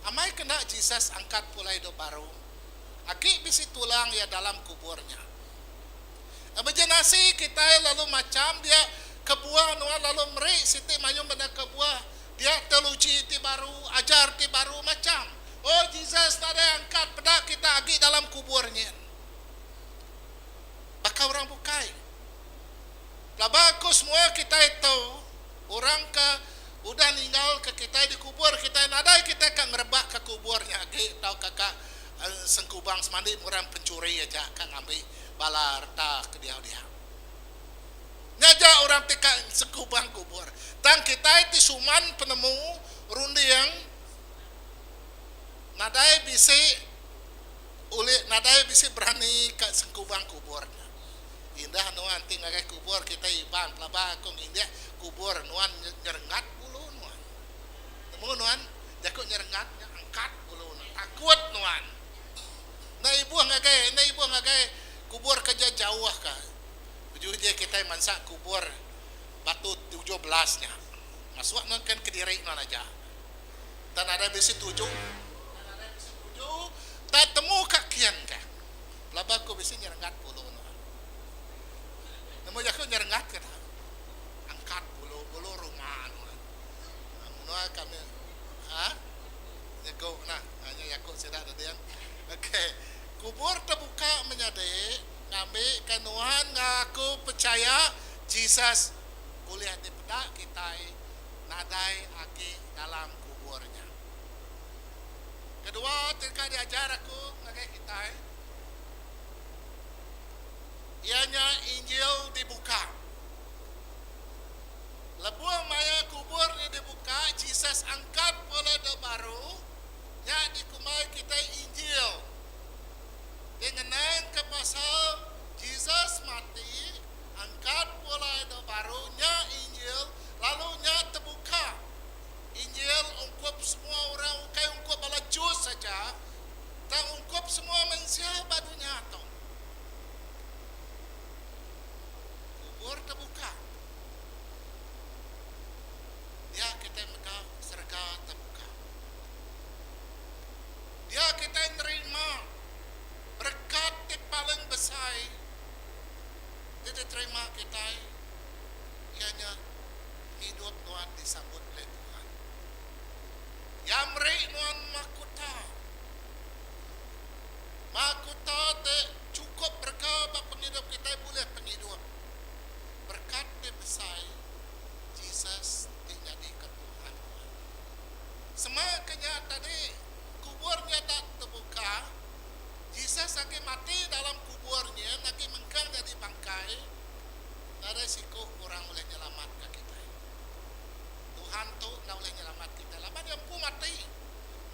amai ke enda Jesus angkat pulai idup baru, agi bisi tulang iya dalam kubur nya. Bejenasi kitai lalu macham dia kebuah nuan lalu meri siti mayuh bendar kebuah dia teologi ti baru, ajar ti baru macham. Oh Jesus nadai angkat peda kita agi dalam kubur nyin. Baka orang bukai. Pelaba aku semua kitai tu orang ke udah ninggalka kitai dikubur kitai nadai kitai ka ngerebakka kubur nya agi tauka ka sengkubang semandi orang penchuri aja ka ngambi bala reta ke diau dia. Nya aja orang ti ka sengkubang kubur. Tang kitai ti suman penemu runding nadai bisi ulih nadai bisi berani ka sengkubang kubur nya. Indah nuan ti ngagai kubur kitai Iban pelaba aku ngindik kubur nuan nyerengat bulu nuan. Nemu nuan jaku nyerengat nya angkat bulu nuan takut nuan. Enda ibuh ngagai enda ibuh ngagai kubur ke jauh ka. Uju je kitai mansa kubur batu 17 nya. Masuk nuan ken kediri nuan aja. Tang nadai bisi tuju. Tang nadai bisi tuju tang temu ka kin ka. Pelaba ku bisi nyerengat bulu nuan. Nemu jaku nyerengat ke dah. Angkat bulu bulu ruma nuan. Menua kami ha nyegu nah nya jaku sida dedin. Okey kubur tebuka menyadi ngambi ka nuan enggau aku pechaya Jesus ulih dipeda kitai nadai agi dalam kubur nya. Kedua ti deka diajar aku ngagai kitai iya nya Injil dibuka. Lebuh maya kubur nya dibuka, Jesus angkat pulai dau baru, nya dikumbai kitai Injil. Ti ngenangka pasal Jesus mati, angkat pulai dau baru nya Injil lalu nya tebuka. Injil ungkup semua orang ukai ungkup bala Jews aja, tang ungkup semua mensia ba dunya tu. Kubur tebuka. Dia kitai mega serega tebuka. Dia kitai nerima berekat ti paling besai ti diterima kitai iya nya pengidup nuan disambut ulih Tuhan. Iya meri nuan mahkota. Mahkota ti chukup berega ba pengidup kitai bulih pengidup. Berekat ti besai Jesus ti nyadika Tuhan nuan. Sema ke nya tadi kubur nya enda tebuka, Jesus agi mati dalam kubur nyin agi mengkang nyadi bangkai. Nadai siku orang ulih nyelamatka kitai. Tuhan tu enda ulih nyelamat kitai laban iya empu mati.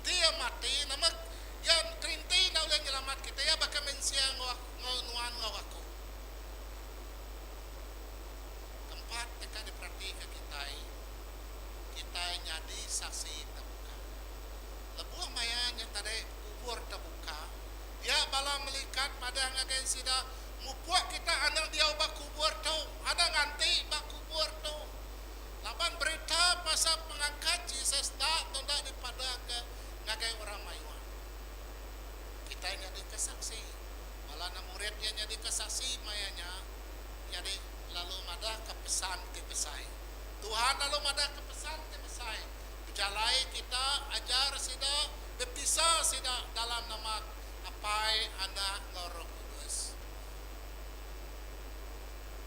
Enti iya mati, nama iya kerinti enda ulih nyelamat kitai. Iya baka mensia enggau enggau nuan enggau aku. Keempat deka diperatika kitai, kitai nyadi saksi tebuka. Lebuh maya nya tadi kubur tebuka, dia bala melikat madah ngagai sida, Mupuk kita anang diau ba kubur tu, anang nganti ba kubur tu. Laban berita pasal pengangkat Jesus enda tunda dipadahka ngagai orang mayuh. Kitai nyadika saksi. Bala anak murid iya nyadika saksi maya nya, nyadi lalu madahka pesan ti besai. Tuhan lalu madahka pesan ti besai, Bejalai kita, ajar sida, bepisa sida dalam nama. Apai, Anak enggau Roh Kudus.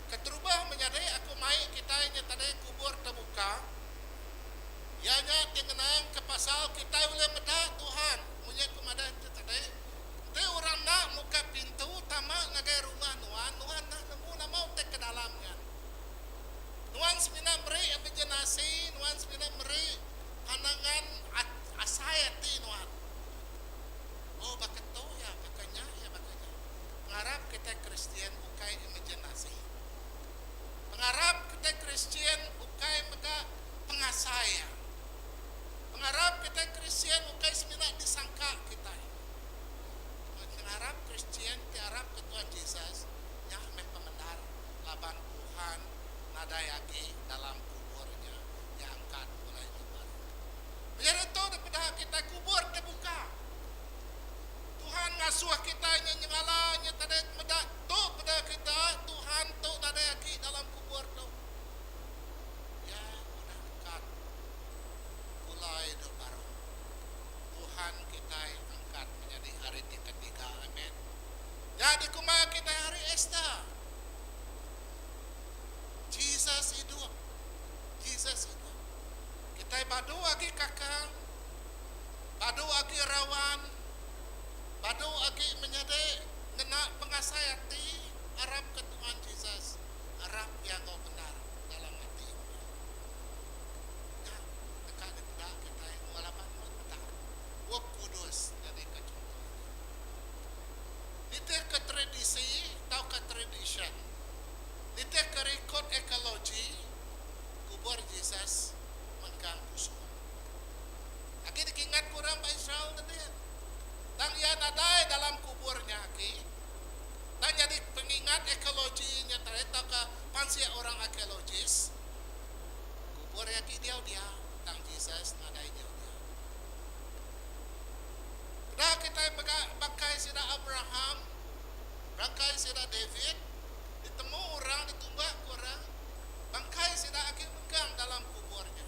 Keterubah menyadi aku mai kitai nya tadi kubur tebuka, iya nya ti ngenang ke pasal kitai ulih meda Tuhan munyi ku madah enti tadi, enti orang enda muka pintu tama ngagai rumah nuan, nuan enda nemu nama utai ke dalam nya. Nuan semina meri imaginasi, nuan semina meri pandangan asai ati nuan. Oh baka tu iya, baka nya iya, baka nya. Pengarap kitai Kristian ukai imaginasi. Pengarap kitai Kristian ukai mega pengasai iya. Pengarap kitai Kristian ukai semina disangka kitai. Pengarap Kristian ti arapka Tuhan Jesus nya meh pemendar laban Tuhan nadai agi dalam kubur nya iya angkat pulai idup baru. Menyadi tu dipeda kitai kubur tebuka. Tuhan ngasuh kitai nya nyengala nya tadi meda tu peda kita Tuhan tu nadai agi dalam kubur tu. Iya udah angkat pulai idup baru. Tuhan kitai angkat menyadi hari ti ketiga. Amen. Nya dikumbai kitai hari Esta. Jesus idup. Jesus idup. Kitai badu agi kakang, badu agi rawan, badu agi menyadi ngena pengasai ati arapka Tuhan Jesus, arap Iya enggau bendar dalam ati nuan. Nya deka dipeda kitai enggau laban nuan meda Bup Kudus nyadika chunto nya. Nitihka tradisi tauka tradisyen, nitihka rikod ekologi, kubur Jesus mengkang kusung. Agi dikingatka orang ba Israel tadi, tang iya nadai dalam kubur nya agi. Tang nyadi pengingat ekologi nya tadi tauka pansik orang arkeologis, kubur iya agi diau dia, tang Jesus nadai diau dia. Peda kitai mega bangkai sida Abraham, bangkai sida David ditemu orang ditumbakka orang. Bangkai sida agi mengkang dalam kubur nya.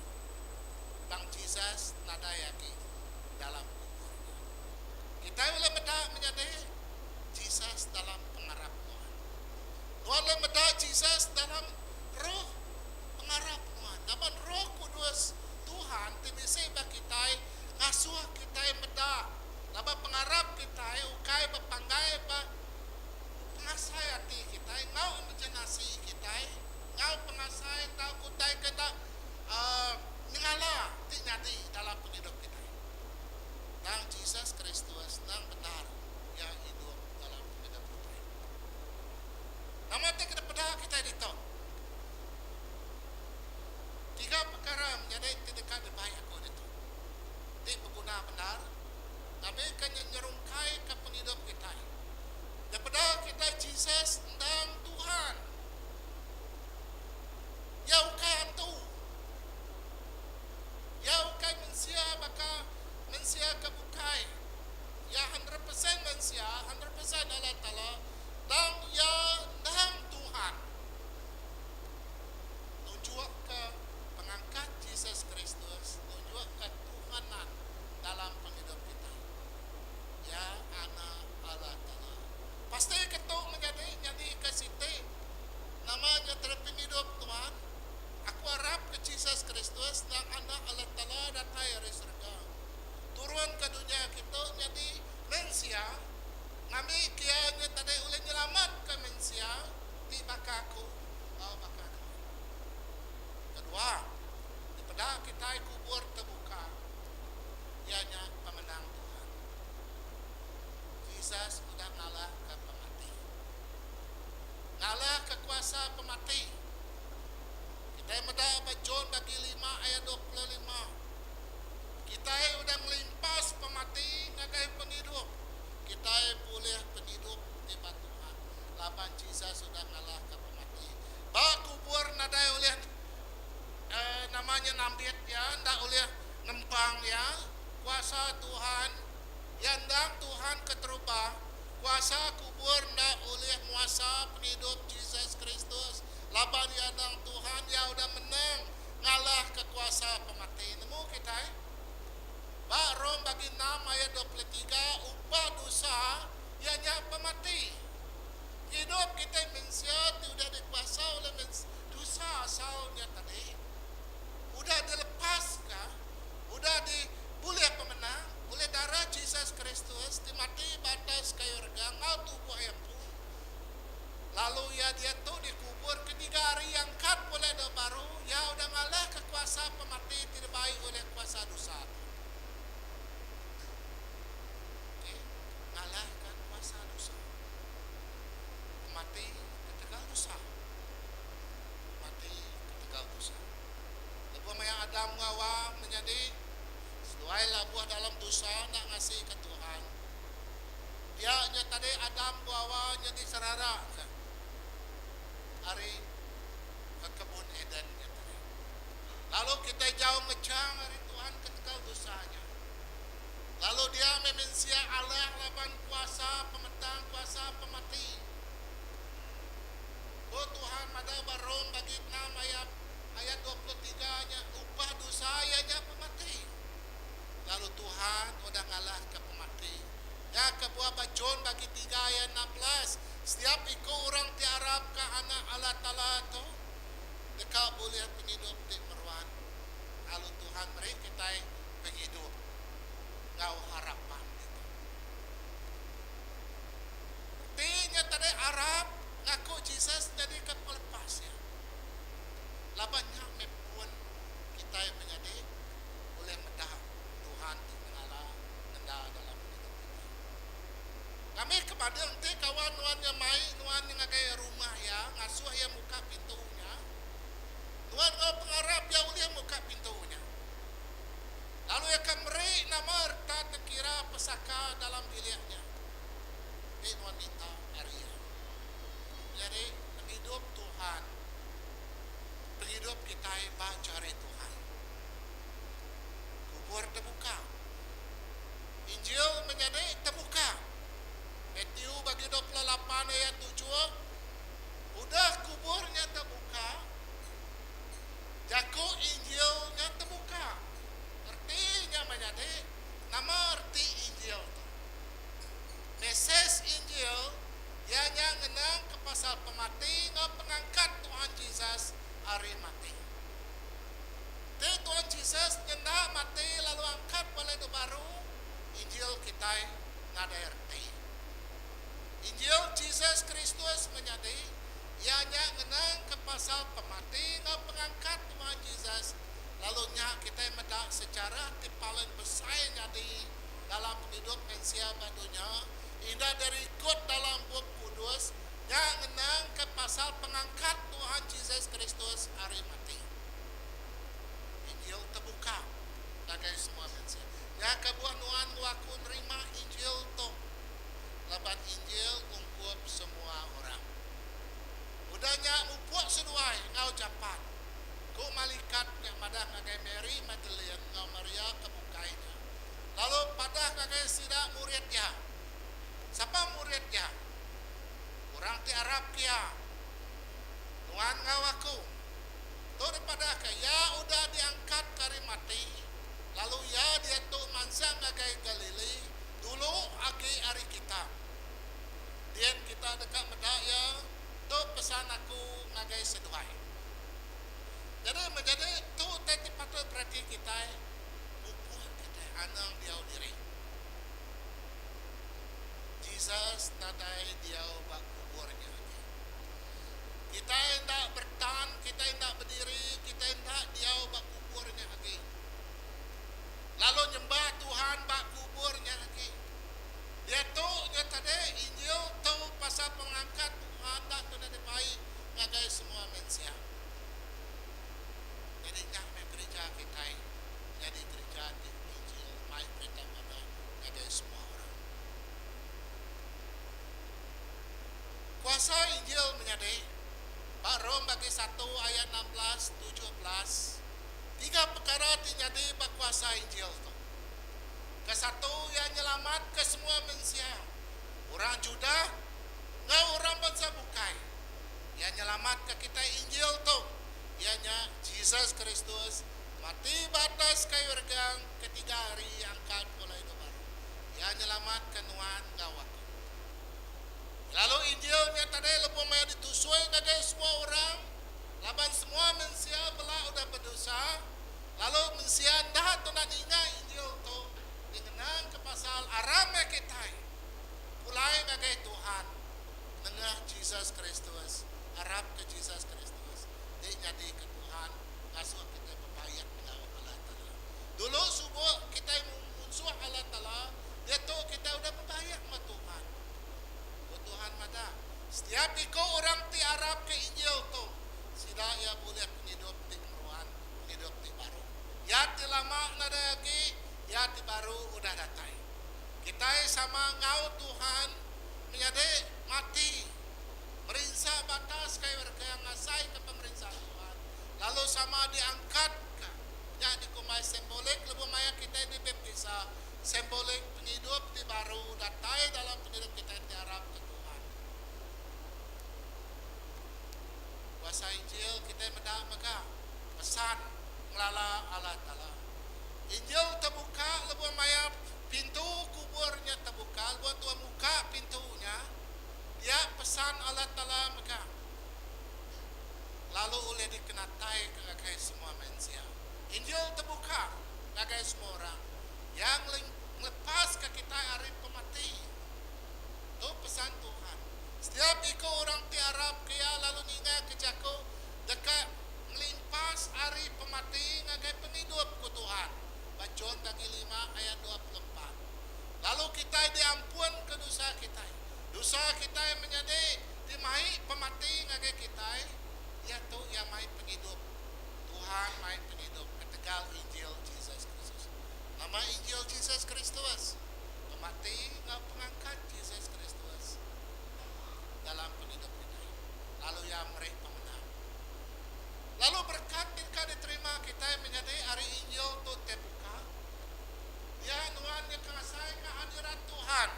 Tang Jesus nadai agi dalam kubur nya. Kitai ulih meda menyadi Jesus dalam pengarap nuan. Nuan ulih meda Jesus dalam roh pengarap nuan. Laban Roh Kudus Tuhan ti bisi ba kitai ngasuh kitai meda laban pengarap kitai ukai bepanggai ba Pengasai ati kitai enggau imaginasi kitai enggau pengasai tauka utai ke enda nyengala ti nyadi dalam pengidup kitai. Tang Jesus Kristus endang bendar Iya idup dalam pengidup kitai. Nama ti kena peda kitai ditu? Tiga pekara menyadi ti deka dibai aku ditu ti beguna bendar ngambika nya nyerungkaika pengidup kitai. Daripada kitai Jesus endang Tuhan. Iya ukai antu. Iya ukai mensia baka mensia ke bukai. Iya hundred percent mensia, hundred percent Allah Taala tang iya endang Tuhan. Nunjukka pengangkat Jesus Kristus nunjukka Tuhanan dalam pengidup kitai. Iya Anak Allah Taala. Pasti ke tu menyadi nyadika siti nama nya terang pengidup nuan. Aku arap ke Jesus Kristus endang Anak Allah Taala datai ari serega. Turun ke dunya kitu nyadi mensia ngambi ke iya nya tadi ulih nyelamatka mensia ti baka aku enggau baka nuan. Kedua, dipeda kitai kubur tebuka iya nya pemenang Tuhan. Jesus udah ngalahka pemati. Ngalahka kuasa pemati. Kitai meda ba John bagi lima ayat 25. Kitai udah ngelimpas pemati ngagai pengidup. Kitai bulih pengidup ti ba Tuhan laban Jesus udah ngalahka pemati. Ba kubur nadai ulih eh nama nya nambit iya enda ulih ngempang iya. Kuasa Tuhan Iya endang Tuhan keterubah, kuasa kubur enda ulih nguasa pengidup Jesus Kristus laban Iya endang Tuhan, Iya udah menang ngalahka kuasa pemati. Nemu kitai? Ba Rome bagi enam ayat 23 upah dosa iya nya pemati. Pengidup kitai mensia ti udah dikuasa ulih dosa asal nya tadi udah dilepaska, udah dibulih pemenang ulih darah Jesus Kristus ti mati ba atas kayu regang enggau tubuh iya empu. Lalu iya diatu dikubur ketiga hari angkat pulai dau baru, iya udah ngalahka kuasa pemati ti dibai ulih kuasa dosa tu. Okey, ngalahka kuasa dosa. Pemati ketegal dosa. Pemati ketegal dosa. Lebuh maya Adam enggau Hawa menyadi seduai labuh dalam dosa enda ngasika Tuhan, Pia nya tadi Adam enggau Hawa nyadi seraraka ari ke kebun Eden nya tadi. Lalu kitai jauh ngechang ari Tuhan ketegal dosa nya. Lalu dia meh mensia alah laban kuasa pemetang kuasa pemati. Ku Tuhan madah ba Rom bagi enam ayat ayat 23 nya upah dosa iya nya pemati. Lalu Tuhan udah ngalahka pemati. Nya kebuah ba John bagi tiga ayat 16, setiap iku orang ti arapka Anak Allah Taala tu deka bulih pengidup ti meruan. Lalu Tuhan meri kitai pengidup enggau harapan ditu. Reti nya tadi arap ngaku Jesus nyadika pengelepas iya. Laban nya meh pun kitai menyadi ulih meda Tuhan ti nyengala ngenda dalam pengidup kitai. Kami ke bandung enti kawan nuan nya mai nuan ngagai rumah iya ngasuh iya muka pintu nya, nuan enggau pengarap iya ulih muka pintu nya. Lalu iya ke meri nama reta tengkira pesaka dalam bilik nya ti nuan minta ari iya. Nyadi pengidup Tuhan, pengidup kitai ba jari Tuhan. Kubur tebuka. Injil menyadi tebuka. Matthew bagi 28 ayat tujuh, Udah kubur nya tebuka, jaku Injil nya tebuka. Reti nya menyadi, nama reti Injil tu? Mesej Injil iya nya ngenangka pasal pemati enggau pengangkat Tuhan Jesus ari mati. Enti Tuhan Jesus nyenda mati lalu angkat balai tu baru, Injil kitai nadai reti. Injil Jesus Kristus menyadi iya nya ngenangka pasal pemati enggau pengangkat Tuhan Jesus lalu nya kitai meda sejarah ti paling besai nyadi dalam pengidup mensia ba dunya indah dirikod dalam Bup Kudus nya ngenangka pasal pengangkat Tuhan Jesus Kristus ari mati. Injil tebuka ngagai semua mensia. Nya kebuah nuan enggau aku nerima Injil tu, laban Injil ungkup semua orang. Udah nya mupuk seduai enggau jampat, ku malikat nya madah ngagai Mary Magdalene enggau Maria ke bukai nya, lalu padah ngagai sida murid iya. Sapa murid iya? Orang ti arap ke iya. Nuan enggau aku. Tu dipadahka iya udah diangkatka ari mati, lalu iya diatu mansang ngagai Galili dulu agi ari kita. Din kita deka meda iya, tu pesan aku ngagai seduai. Jadi menjadi tu utai ti patut perati kitai, pupuk kitai anang diau diri. Jesus nadai diau ba kubur nya agi. Kitai enda beretan, kitai enda bediri, kitai enda diau ba kubur nya agi. Lalu nyembah Tuhan ba kubur nya agi. Diatu nya tadi Injil tu pasal pengangkat Tuhan enda kena dibai ngagai semua mensia. Nyadi nya meh gerija kitai nyadi gerija ti nginjil mai berita manah ngagai semua orang. Kuasa Injil menyadi, ba Rom bagi satu ayat 16, 17, tiga pekara ti nyadi ba kuasa Injil tu. Kesatu, iya nyelamatka semua mensia, orang Judah enggau orang bansa bukai. Iya nyelamatka kitai Injil tu, iya nya Jesus Kristus. Mati ba atas kayu regang, ketiga hari iya angkat pulai idup baru. Iya nyelamatka nuan enggau aku. Lalu Injil nya tadi lebuh maya ditusui ngagai semua orang, laban semua mensia bela udah bedosa, lalu mensia enda tuna ninga Injil tu ti ngenangka pasal aram meh kitai pulai ngagai Tuhan nengah Jesus Kristus, arapka Jesus Kristus ti nyadika Tuhan ngasuh kitai bebaik enggau Allah Taala. Dulu suba kitai munsuh Allah Taala, diatu kitai udah bebaik enggau Tuhan. Ku Tuhan madah, Setiap iku orang ti arapka Injil tu, sida iya bulih pengidup ti meruan, pengidup ti baru. Iya ti lama nadai agi, iya ti baru udah datai. Kitai sama enggau Tuhan menyadi mati, merinsa ba atas kayu regang ngasaika pemerinsa Tuhan, lalu sama diangkatka. Nya dikumbai simbolik lebuh maya kitai dibaptisa. Simbolik pengidup ti baru datai dalam pengidup kitai ti arap ke Tuhan. Kuasa Injil kitai meda mega pesan ngelala Allah Taala. Injil tebuka lebuh maya pintu kubur nya tebuka, lebuh Tuhan muka pintu nya, dia pesan Allah Taala mega lalu ulih dikenataika ngagai semua mensia. Injil tebuka ngagai semua orang. Iya ngelepaska kitai ari pemati. Tu pesan Tuhan. Setiap iku orang ti arapka Iya lalu ningaka jaku deka ngelimpas ari pemati ngagai pengidup, ku Tuhan ba John bagi lima ayat 24. Lalu kitai diampunka dosa kitai. Dosa kitai menyadi ti mai pemati ngagai kitai, diatu Iya mai pengidup. Tuhan mai pengidup ketegal Injil Jesus Kristus. Nama Injil Jesus Kristus? Pemati enggau pengangkat Jesus Kristus dalam pengidup kitai, lalu Iya meri pemenang. Lalu berekat ti deka diterima kitai menyadi ari Injil tu ti buka, Iya nuan nya ke ngasaika hadirat Tuhan.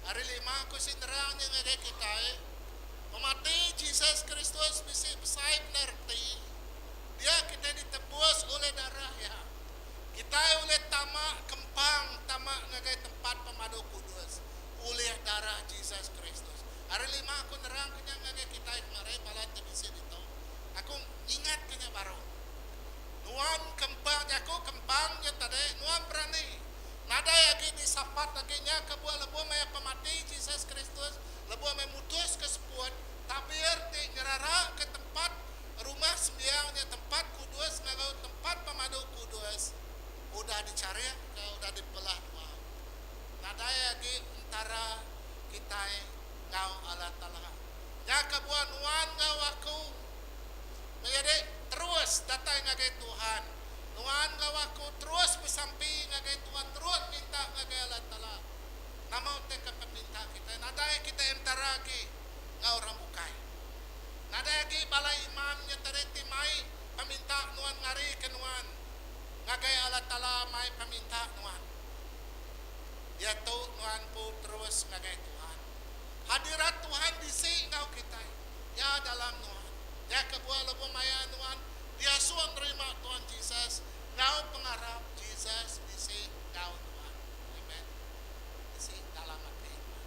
Ari lima ku sinderang nya ngagai kitai, pemati Jesus Kristus bisi besai bendar reti. Dia kitai ditebus ulih darah Iya. Kitai ulih tama kempang tama ngagai tempat pemadu kudus ulih darah Jesus Kristus. Hari lima aku nerangka nya ngagai kitai kemari bala ti bisi ditu. Aku ngingatka nya baru. Nuan kempang jaku kempang nya tadi nuan berani. Nadai agi disapat agi nya kebuah lebuh maya pemati Jesus Kristus lebuh maya mutuska seput tabir ti nyeraraka tempat Rumah sembiang nya tempat kudus enggau tempat pemadu kudus udah dicharikka, udah dipelah dua. Nadai agi entara kitai enggau Allah Taala. Nya kebuah nuan enggau aku menyadi terus datai ngagai Tuhan. Nuan enggau aku terus besampi ngagai Tuhan, terus minta ngagai Allah Taala. Nama utai ke peminta kitai? Nadai kitai entara agi enggau orang bukai. Nadai agi bala imam nya tadi ti mai peminta nuan ngarika nuan ngagai Allah Taala mai peminta nuan. Diatu nuan empu terus ngagai Tuhan. Hadirat Tuhan bisi enggau kitai. Iya dalam nuan. Nya kebuah lebuh maya nuan diasuh nerima Tuhan Jesus enggau pengarap Jesus bisi enggau nuan. Amen. Bisi dalam ati nuan.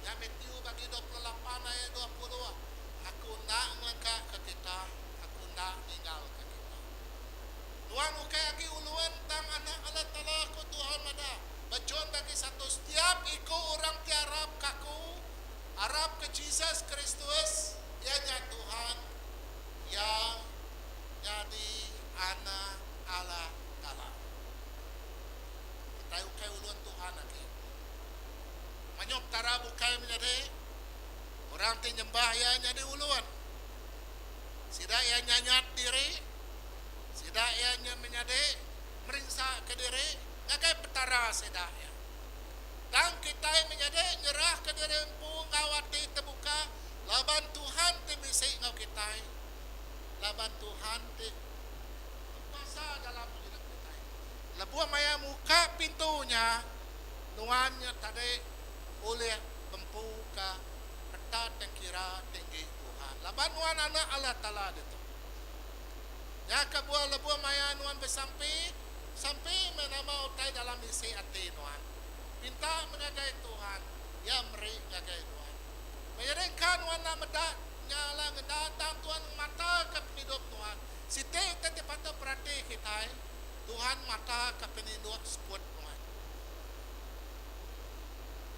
Nya Matthew bagi 28 ayat 20, Aku enda ngelengkaka kita, Aku enda ninggalka kita. Nuan ukai agi ulun, tang anak Allah Taala, ku Tuhan madah. Ba John bagi satu, Setiap iku orang ti arapka Aku, arapka Jesus Kristus, iya nya Tuhan, iya nyadi anak Allah Taala. Kitai ukai ulun Tuhan agi. Mayuh petara bukai menyadi orang ti nyembah iya nyadi ulun. Sida iya nyanyat diri, sida iya nya menyadi merinsaka diri ngagai petara sida iya. Tang kitai menyadi nyerahka diri empu enggau ati tebuka laban Tuhan ti bisi enggau kitai, laban Tuhan ti bekuasa dalam pengidup kitai. Lebuh maya muka pintu nya, Nuan nya tadi ulih bempu ka reta tengkira tinggi Tuhan laban nuan anak Allah Taala ditu. Nya kebuah lebuh maya nuan besampi, sampi meh nama utai dalam isi ati nuan. Pinta meh ngagai Tuhan, Iya meri ngagai nuan. Menyadi engka nuan enda meda nya ala ngenda tang Tuhan ngemataka pengidup nuan. Siti utai ti patut perati kitai, Tuhan mataka peninduk seput nuan.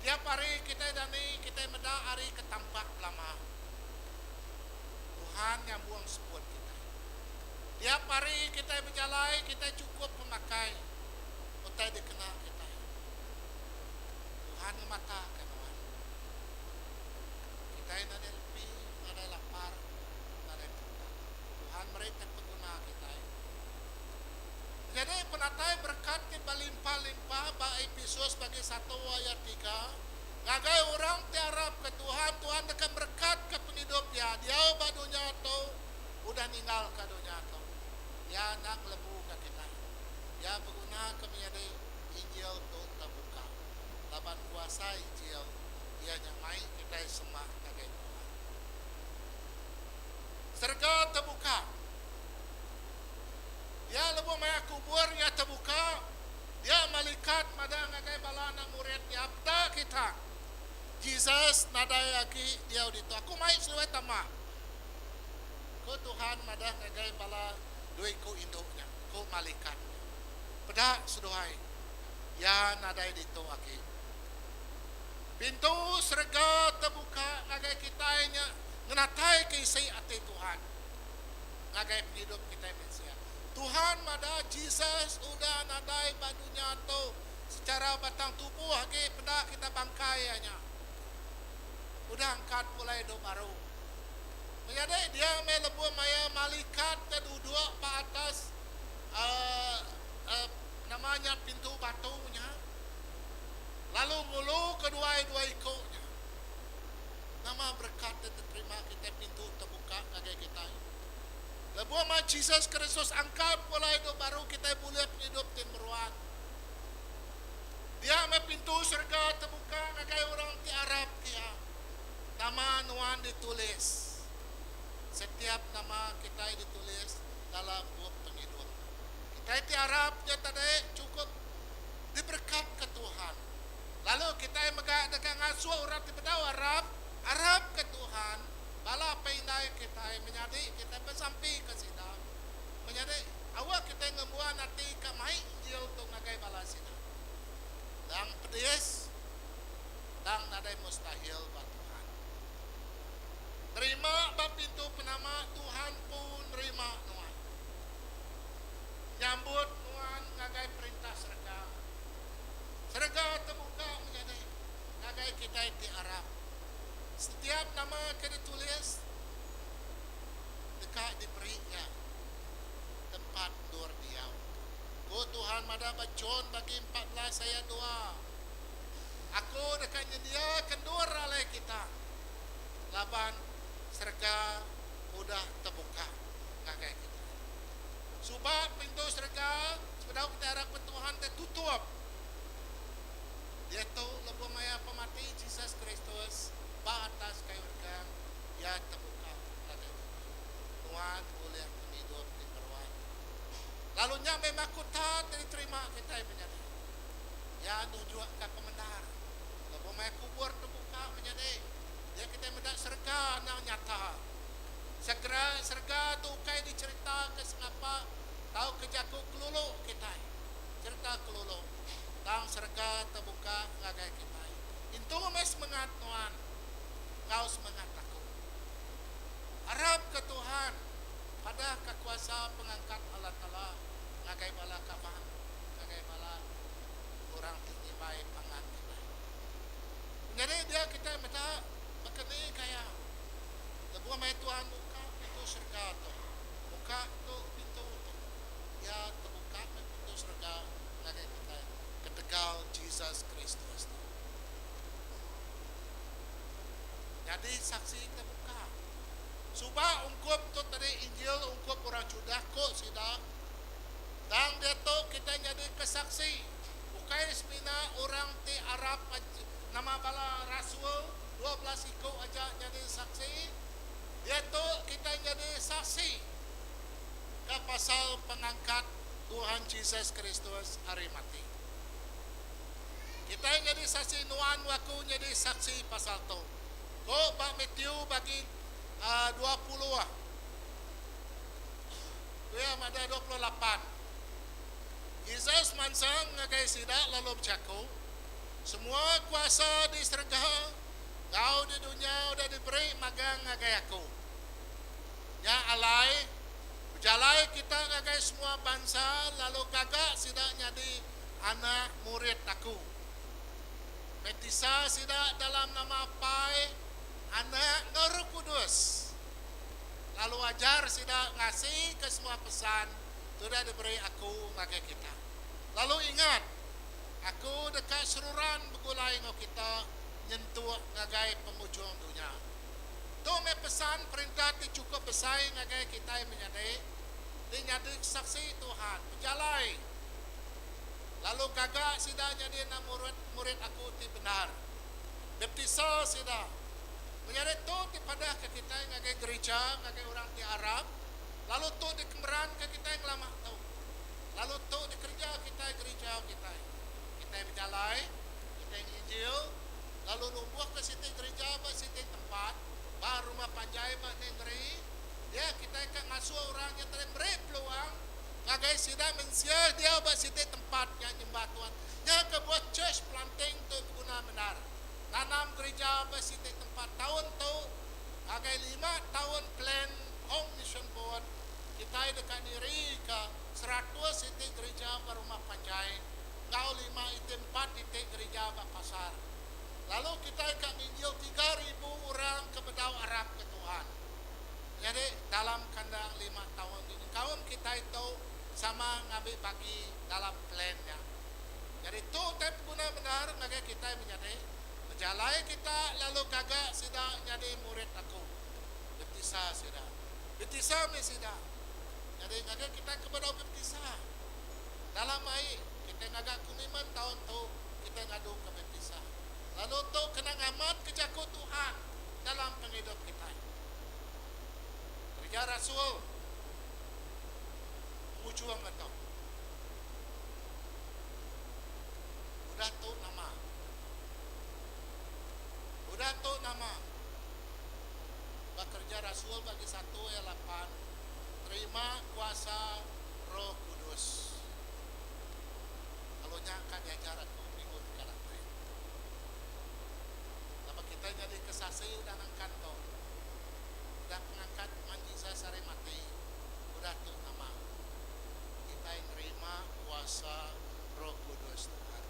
Tiap hari kitai dani kitai meda hari ke tampak belama. Tuhan nyambung seput kitai. Tiap hari kitai bejalai kitai chukup pemakai utai dikena kitai. Tuhan ngemataka nuan. Kitai nadai lepi, nadai lapar, nadai pungka. Tuhan meri ti peguna kitai. Nyadi penatai berekat ti belimpah-limpah ba Episus bagi satu ayat tiga, ngagai orang ti arapka Tuhan, Tuhan deka merekatka pengidup iya diau ba dunya tu udah ninggalka dunya tu. Iya enda ngelebuka kitai. Iya begunaka menyadi Injil tu tebuka laban kuasa Injil iya nya mai kitai semak ngagai Tuhan. Serega tebuka. Dia lebuh maya kubur iya tebuka, dia malikat madah ngagai bala anak murid iya, Peda kita! Jesus nadai agi diau ditu. Aku mai seduai tama. Ku Tuhan madah ngagai bala dua iku indu nya, ku malikat nya, Peda seduai, iya nadai ditu agi. Pintu serega tebuka ngagai kitai nya ngenataika isi ati Tuhan. Ngagai pengidup kitai mensia. Tuhan madah Jesus udah nadai ba dunya tu secara batang tubuh agi peda kita bangkai iya nya. Udah angkat pulai idup baru. Menyadi dia meh lebuh maya malikat ke duduk ba atas uhh nama nya pintu batu nya lalu ngulu keduai dua iku nya. Nama berekat ti diterima kitai pintu tebuka ngagai kitai? Lebuh mai Jesus Kristus angkat pulai idup baru kitai bulih pengidup ti meruan. Dia meh pintu serega tebuka ngagai orang ti arap ke iya. Nama nuan ditulis. Setiap nama kitai ditulis dalam bup pengidup. Kitai ti arap nya tadi chukup diberekatka Tuhan. Lalu kitai mega deka ngasuh orang ti bedau arap, arapka Tuhan, bala apai indai kitai, menyadi kitai besampika sida. Menyadi, awak kitai ngembuan ati ka mai Injil tu ngagai bala sida. Tang pedis, tang nadai mustahil ba Tuhan. Nerima ba pintu penama Tuhan empu nerima nuan. Nyambut nuan ngagai Perintah Serega. Serega tebuka menyadi ngagai kitai ti arap. Setiap nama ke ditulis deka diberi iya tempat endur diau. Ku Tuhan madah ba John bagi 14 ayat dua, Aku deka nyendiaka endur alai kita laban serega udah tebuka ngagai kita. Suba pintu serega sebedau kitai arapka Tuhan te tutup. Diatu lebuh maya pemati Jesus Kristus ba atas kayu regang, iya tebuka ngagai kitai. Nuan bulih pengidup ti meruan. Lalu nya meh makuta ti diterima kitai menyadi. Iya nunjukka pemendar. Lebuh maya kubur tebuka menyadi, dia kitai meda serega endang nyata. Segera serega tu ukai dicherita ke sengapa tauka jaku kelulu kitai. Cherita kelulu. Tang serega tebuka ngagai kitai. Intu meh semengat nuan enggau semengat aku. Arap ke Tuhan padah ke kuasa pengangkat Allah Taala ngagai bala kaban ngagai bala orang ti ngimbai pangan kitai. Nyadi dia kitai meda baka ni gaya. Lebuh meh Tuhan muka pintu serega tu, muka tu pintu tu, Iya tebuka meh pintu serega ngagai kitai ketegal Jesus Kristus tu. Nyadi saksi tebuka. Suba ungkup tu tadi Injil ungkup orang Judah ku sida, tang diatu kitai nyadika saksi, ukai semina orang ti arap nama bala rasul, 12 iku aja nyadi saksi. Diatu kitai nyadi saksi. ke pasal pengangkat Tuhan Jesus Kristus ari mati. Kitai nyadi saksi nuan enggau aku nyadi saksi pasal tu. Ku ba Matthew bagi 20 ku iya madah 28. Jesus mansang ngagai sida lalu bejaku, Semua kuasa di serega enggau di dunya udah diberi magang ngagai aku. Nya alai, bejalai kita ngagai semua bansa lalu gaga sida nyadi anak murid aku. Baptisa sida dalam nama Apai, Anak enggau Roh Kudus, lalu ajar sida ngasika semua pesan ti udah diberi aku ngagai kita. Lalu ingat, aku deka seruran begulai enggau kita nyentuk ngagai pengujung dunya. Tu meh pesan perintah ti chukup besai ngagai kitai menyadi ti nyadi saksi Tuhan bejalai lalu gaga sida nyadi anak murid murid aku ti bendar. Baptisa sida. Menyadi tu ti padahka kitai ngagai gerija ngagai orang ti arap lalu tu dikemeranka kitai ngelama tu lalu tu dikereja kitai gerija kitai. Kitai bejalai, kitai nginjil lalu numbuhka siti gerija ba siti tempat, ba rumah panjai ba nengeri, dia kitai ka ngasuh orang nya tadi meri peluang ngagai sida mensia diau ba siti tempat nya nyembah Tuhan. Nya kebuah church planting tu beguna bendar. Nanam gerija ba siti tempat taun tu ngagai lima taun plan Home Mission Board kitai deka nirika 100 iti gerija ba rumah panjai enggau lima iti empat iti gerija ba pasar. Lalu kitai ka nginjil 3000 orang ke bedau arap ke Tuhan. Nyadi dalam kandang lima taun ti nyengkaum kitai tu sama ngambi bagi dalam plan nya. Nyadi tu utai peguna bendar ngagai kitai menyadi, bejalai kita lalu gaga sida nyadi murid aku. Beptisa sida. Beptisa mih sida. Nyadi ngagai kitai ke bedau beptisa. Dalam ai, kitai ngaga komitmen taun tu kitai ngaduka baptisa. Lalu tu kena ngamatka jaku Tuhan dalam pengidup kitai. Kereja rasul pengujung tu. Udah tu nama? Udah tu nama? Ba Kereja Rasul bagi satu ayat lapan, terima kuasa Roh Kudus. Lalu nya ka diajar aku minggu ti ka datai. Laban kitai nyadi ke saksi udah nangkan tu, udah pengangkat Man Jesus ari mati, udah tu nama kitai nerima kuasa Roh Kudus Tuhan.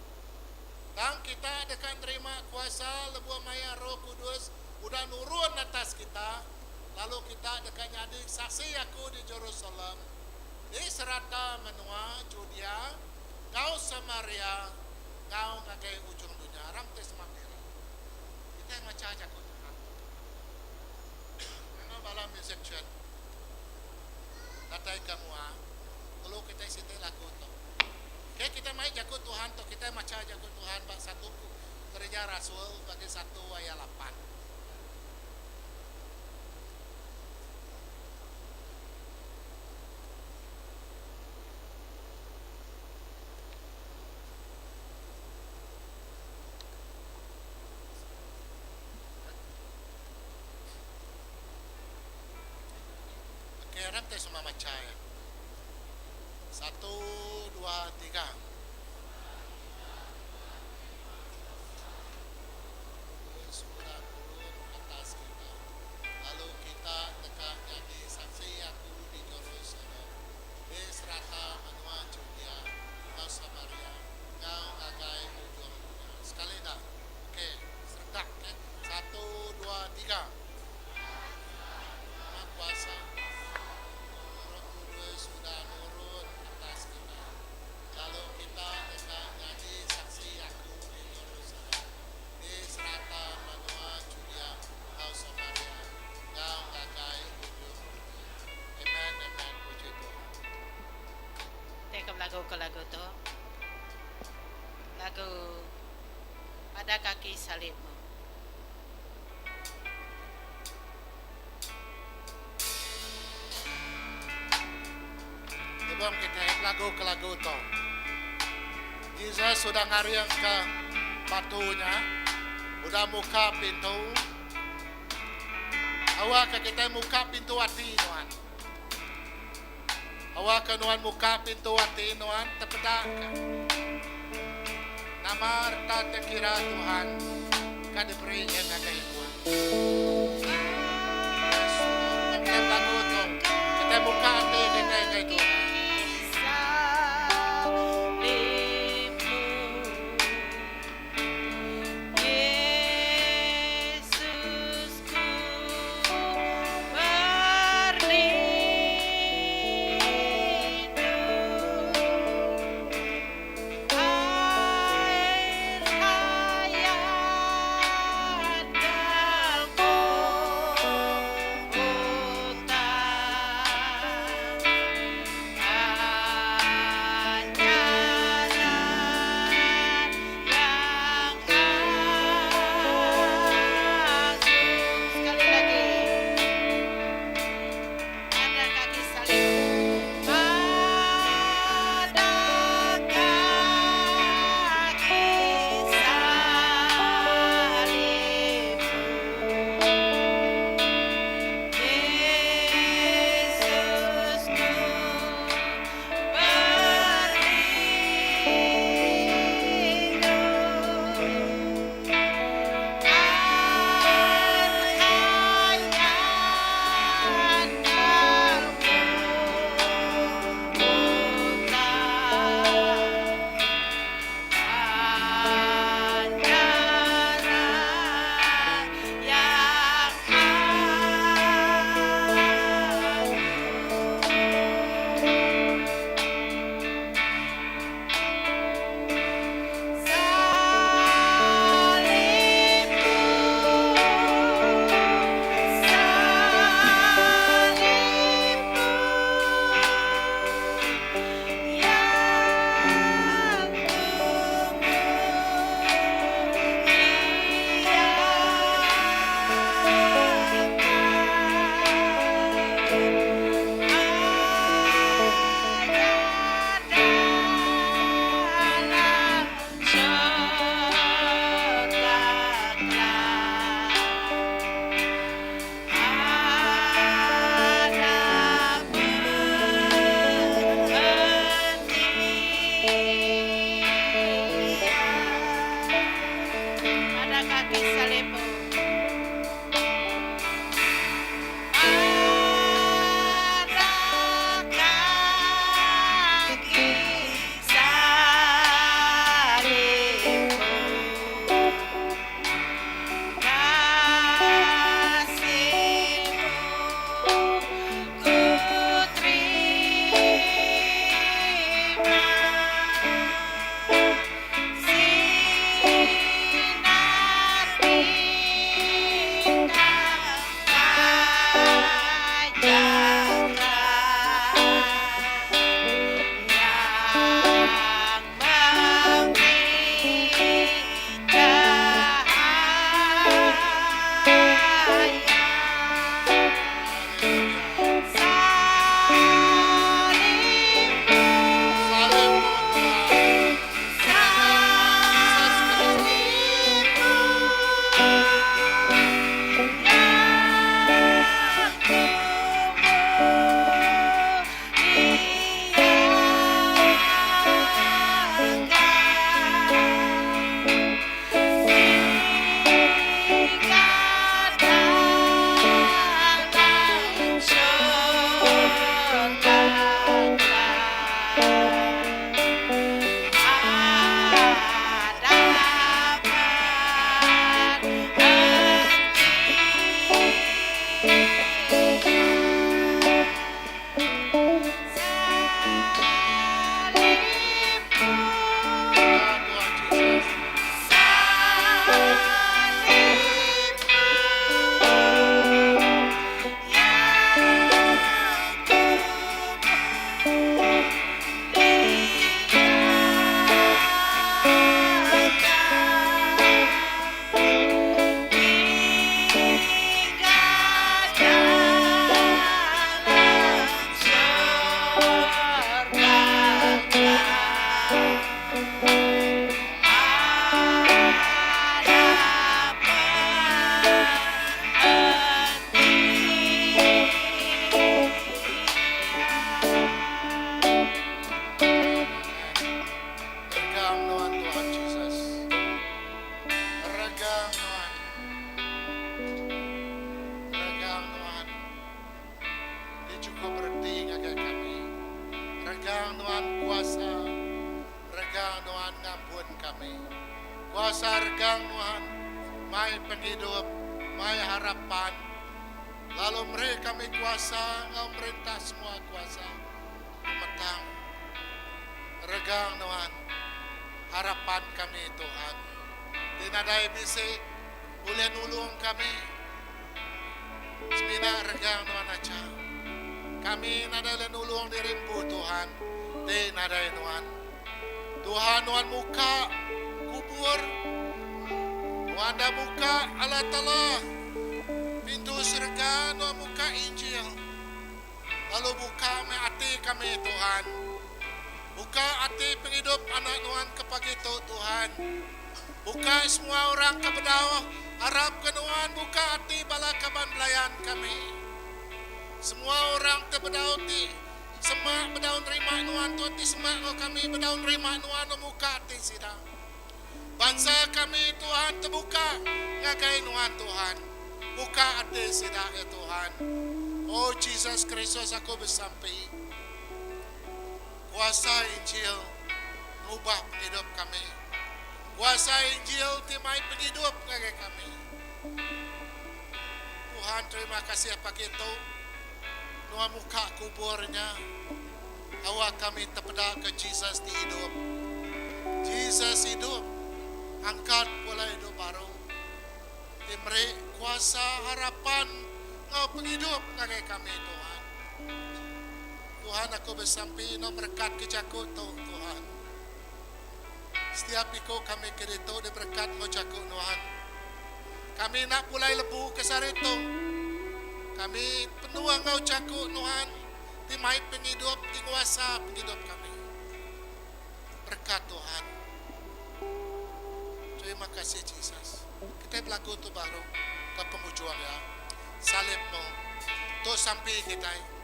Tang kita deka nerima kuasa lebuh maya Roh Kudus udah nurun atas kita, lalu kita deka nyadi saksi aku di Jerusalem, di serata menua Judea enggau Samaria enggau ngagai ujung dunya. Aram ti semak diri. Kitai macha jaku Tuhan. Enggau bala musician datai ke mua perlu kitai siti lagu tu. Okay kitai mai jaku Tuhan tu kitai macha jaku Tuhan ba satu Kereja Rasul bagi satu ayat lapan. Okey, orang ti semua macha iya. Satu, dua, tiga. Sudah turun atas kita, lalu kita deka nyadi saksi aku di Jerusalem, di serata menua Judea enggau Samaria, enggau ngagai ujung dunya. Sekali da. Okey, seretak okey. Satu, dua, tiga. Nama kuasa Roh Kudus udah nurun atas kita, lalu kita deka nyadi saksi aku di Jerusalem, di serata menua Judea enggau Samaria, enggau ngagai ujung dunya. Amen, amen, puji Tuhan. Ti ke belagu ke lagu tu. Lagu Pada Kaki Salibmu. nyukung kitai belagu ke lagu tu. Jesus udah ngaringka batu nya, udah muka pintu. Awakka kitai muka pintu ati nuan. Awakka nuan muka pintu ati nuan tepedaka nama reta tengkira Tuhan ka diberi Iya ngagai nuan. Yes, Lord. Kitai belagu tu, kitai muka ati kitai ngagai Tuhan. kami. Kuasa regang Nuan mai pengidup, mai harapan, lalu meri kami kuasa enggau merintah semua kuasa pemetang. Regang Nuan harapan kami Tuhan. Ti nadai bisi ulih nulung kami. Semina regang Nuan aja. Kami nadai ulih nulung diri empu Tuhan ti nadai Nuan. Tuhan Nuan muka kubur. Nuan dah muka Allah Taala pintu serega Nuan muka Injil. Lalu buka meh ati kami Tuhan. Buka ati pengidup anak Nuan ke pagi tu Tuhan. Buka semua orang ke bedau arap ke Nuan buka ati bala kaban belayan kami. Semua orang te bedau ti semak bedau nerima Nuan Tuhan ti semak enggau kami bedau nerima Nuan muka ati sida. Bansa kami Tuhan tebuka ngagai Nuan Tuhan. Buka ati sida ya Tuhan. Oh Jesus Kristus aku besampi. Kuasa Injil ngubah pengidup kami. Kuasa Injil ti mai pengidup ngagai kami. Tuhan terima kasih pagi tu nuan muka kubur nya awak kami tepeda ke Jesus ti idup. Jesus idup angkat pulai idup baru ti meri kuasa harapan enggau pengidup ngagai kami Tuhan. Tuhan aku besampi enggau merekat ke jaku tu Tuhan. Setiap iku kami ke ditu diberekat enggau jaku Nuan. Kami enda pulai lebu ke sehari tu. Kami penuh enggau jaku Nuan ti mai pengidup ti nguasa pengidup kami. Berekat Tuhan. Terima kasih Jesus. Kitai belagu tu baru ke pengujung iya. Salib mu. Tu sampi kitai.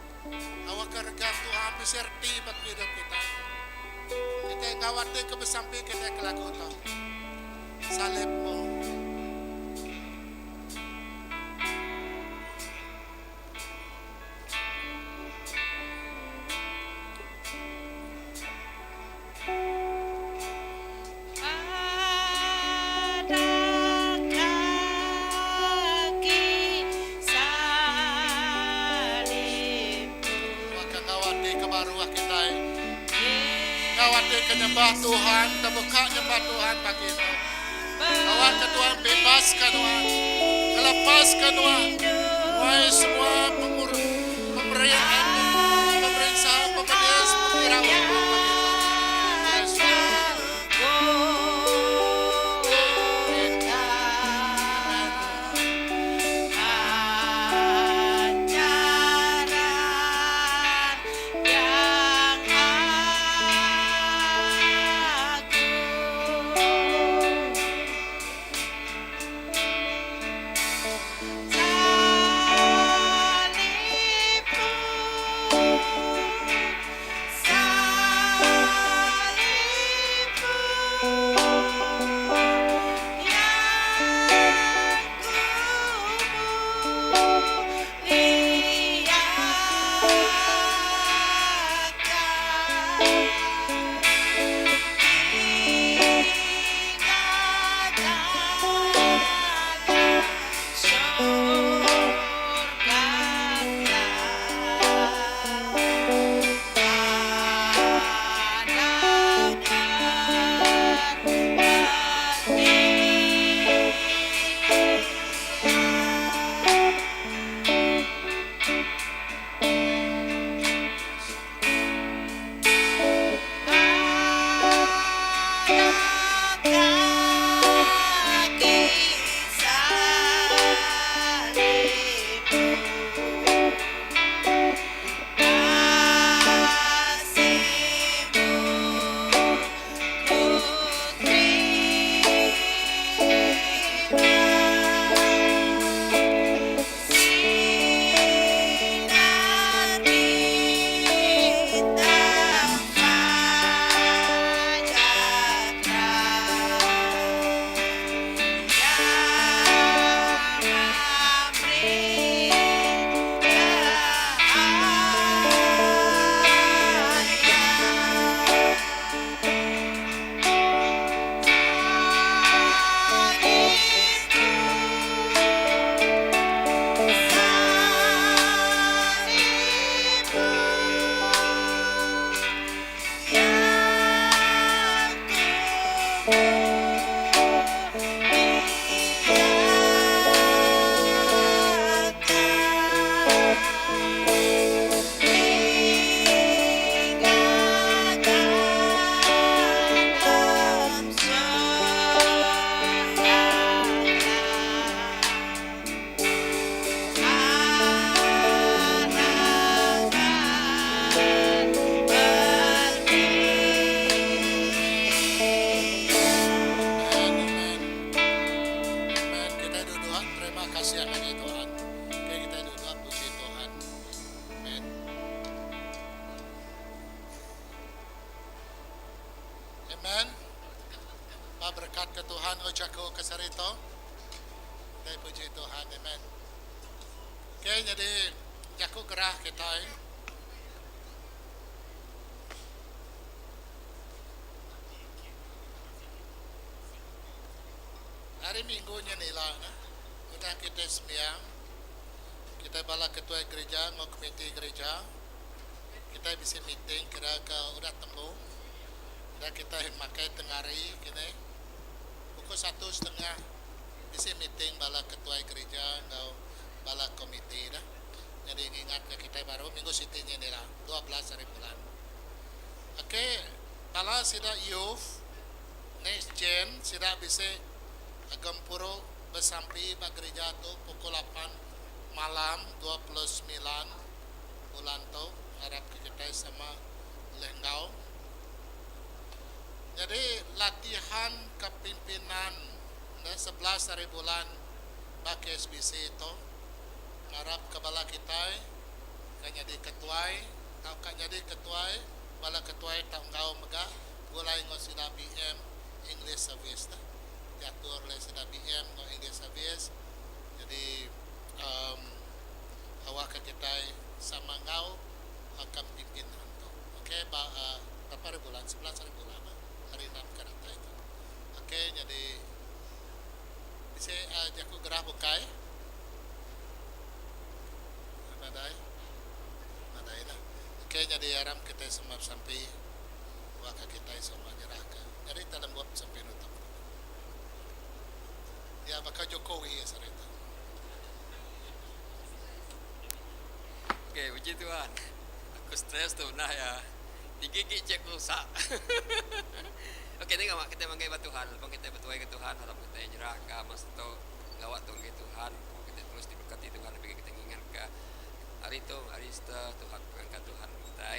Awakka regang Tuhan bisi reti ba pengidup kitai. Kitai enggau ati ke besampi kitai ke lagu tu. Salib mu. Pada kaki salib tu. Baka enggau ati ke baruh kitai. Enggau ati ke nyembah Tuhan, tebuka nyembah Tuhan pagi tu. Awakka Tuhan bebaska nuan, ngelepaska nuan muai semua pemerian, pemerinsa, pemedis, pengirau nuan pagi tu. Yesus. Amen. Amen. Amen. Amen. Kita duduk. Terima kasih ngagai Tuhan. Okay, kita duduk puji Tuhan. Amen. Amen. Ba berkat ke Tuhan o jaku ke sehari tu. Kita puji Tuhan. Amen. Okay, jadi jaku gerah kita. Eh. Hari Minggu nya nila nah. Udah kita sembiang. Kita bala ketua gereja ngau komiti gereja. Kita bisa meeting kira ke udah tembu. Udah kita makai tengari kini. Pukul 1.30 bisa meeting bala ketua gereja ngau bala komiti dah. Jadi ingat ke kita baru minggu siti nya nila 12 hari bulan. Okey, bala sida youth next gen sida bisa gempuru besampi ba gereja tu pukul 8 malam 29 bulan tu harap kita sama boleh ngau. Jadi latihan kepimpinan dah 11 hari bulan ba KSBC itu harap kebala kita kan jadi ketuai tau kan jadi ketuai bala ketuai tau ngau mega gulai ngau sida BM English Service dah diatur oleh sida BM ngau English Service. Jadi awak ke kita sama ngau akan pimpinan tu. Okey, ba berapa hari bulan? 11 hari bulan ah, hari 6 ke datang itu. Okey, jadi bisa jaku gerah bukai. Nadai. Nadai lah. Okey, jadi aram kita semua sampai awak kita semua nyerah ke. Jadi dalam buat sampai nutup. Ya, bakal Jokowi ya sarita. Okey, puji Tuhan. Aku stres tu nah ya. Digigit cek rusak. Okey, tengok mak kita manggil Tuhan. Lepas kita bertuai ke Tuhan, harap kita nyerah ke masa tu ngawak tu ke Tuhan. Kita terus diberkati Tuhan, lebih kita ingat ke hari tu, hari Easter, Tuhan pengangkat Tuhan kita.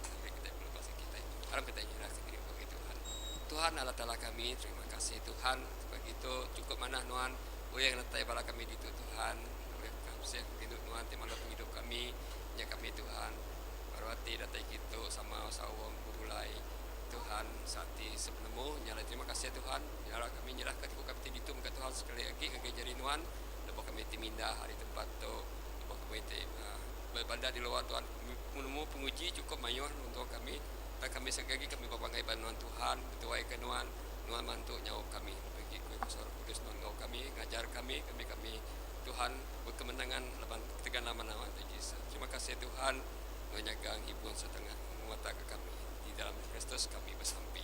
Sampai kita berlepas kita. Harap kita nyerah sendiri bagi Tuhan. Tuhan Allah Ta'ala kami, terima kasih Tuhan. Begitu cukup manah nuan. Boleh yang letak bala kami di Tuhan. Boleh kami hidup nuan, timana penghidup kami. Ya kami Tuhan. Baru hati datang kita sama sawang berulai Tuhan sati sepenemu nyala terima kasih Tuhan nyala kami nyerah ke kami ti ditu ke Tuhan sekali lagi ke jari nuan lepas kami ti mindah hari tempat tu lepas kami ti berada di luar Tuhan menemu penguji cukup mayur untuk kami dan kami sekali lagi kami berpanggil bantuan Tuhan bertuai ke nuan nuan bantu nyawa kami bagi kuasa Roh Kudus nuan ngau kami ngajar kami kami kami Tuhan berkemenangan laban tegan nama-nama Yesus. Terima kasih Tuhan menyagang hibur setengah mata ke kami di dalam Kristus kami bersampi.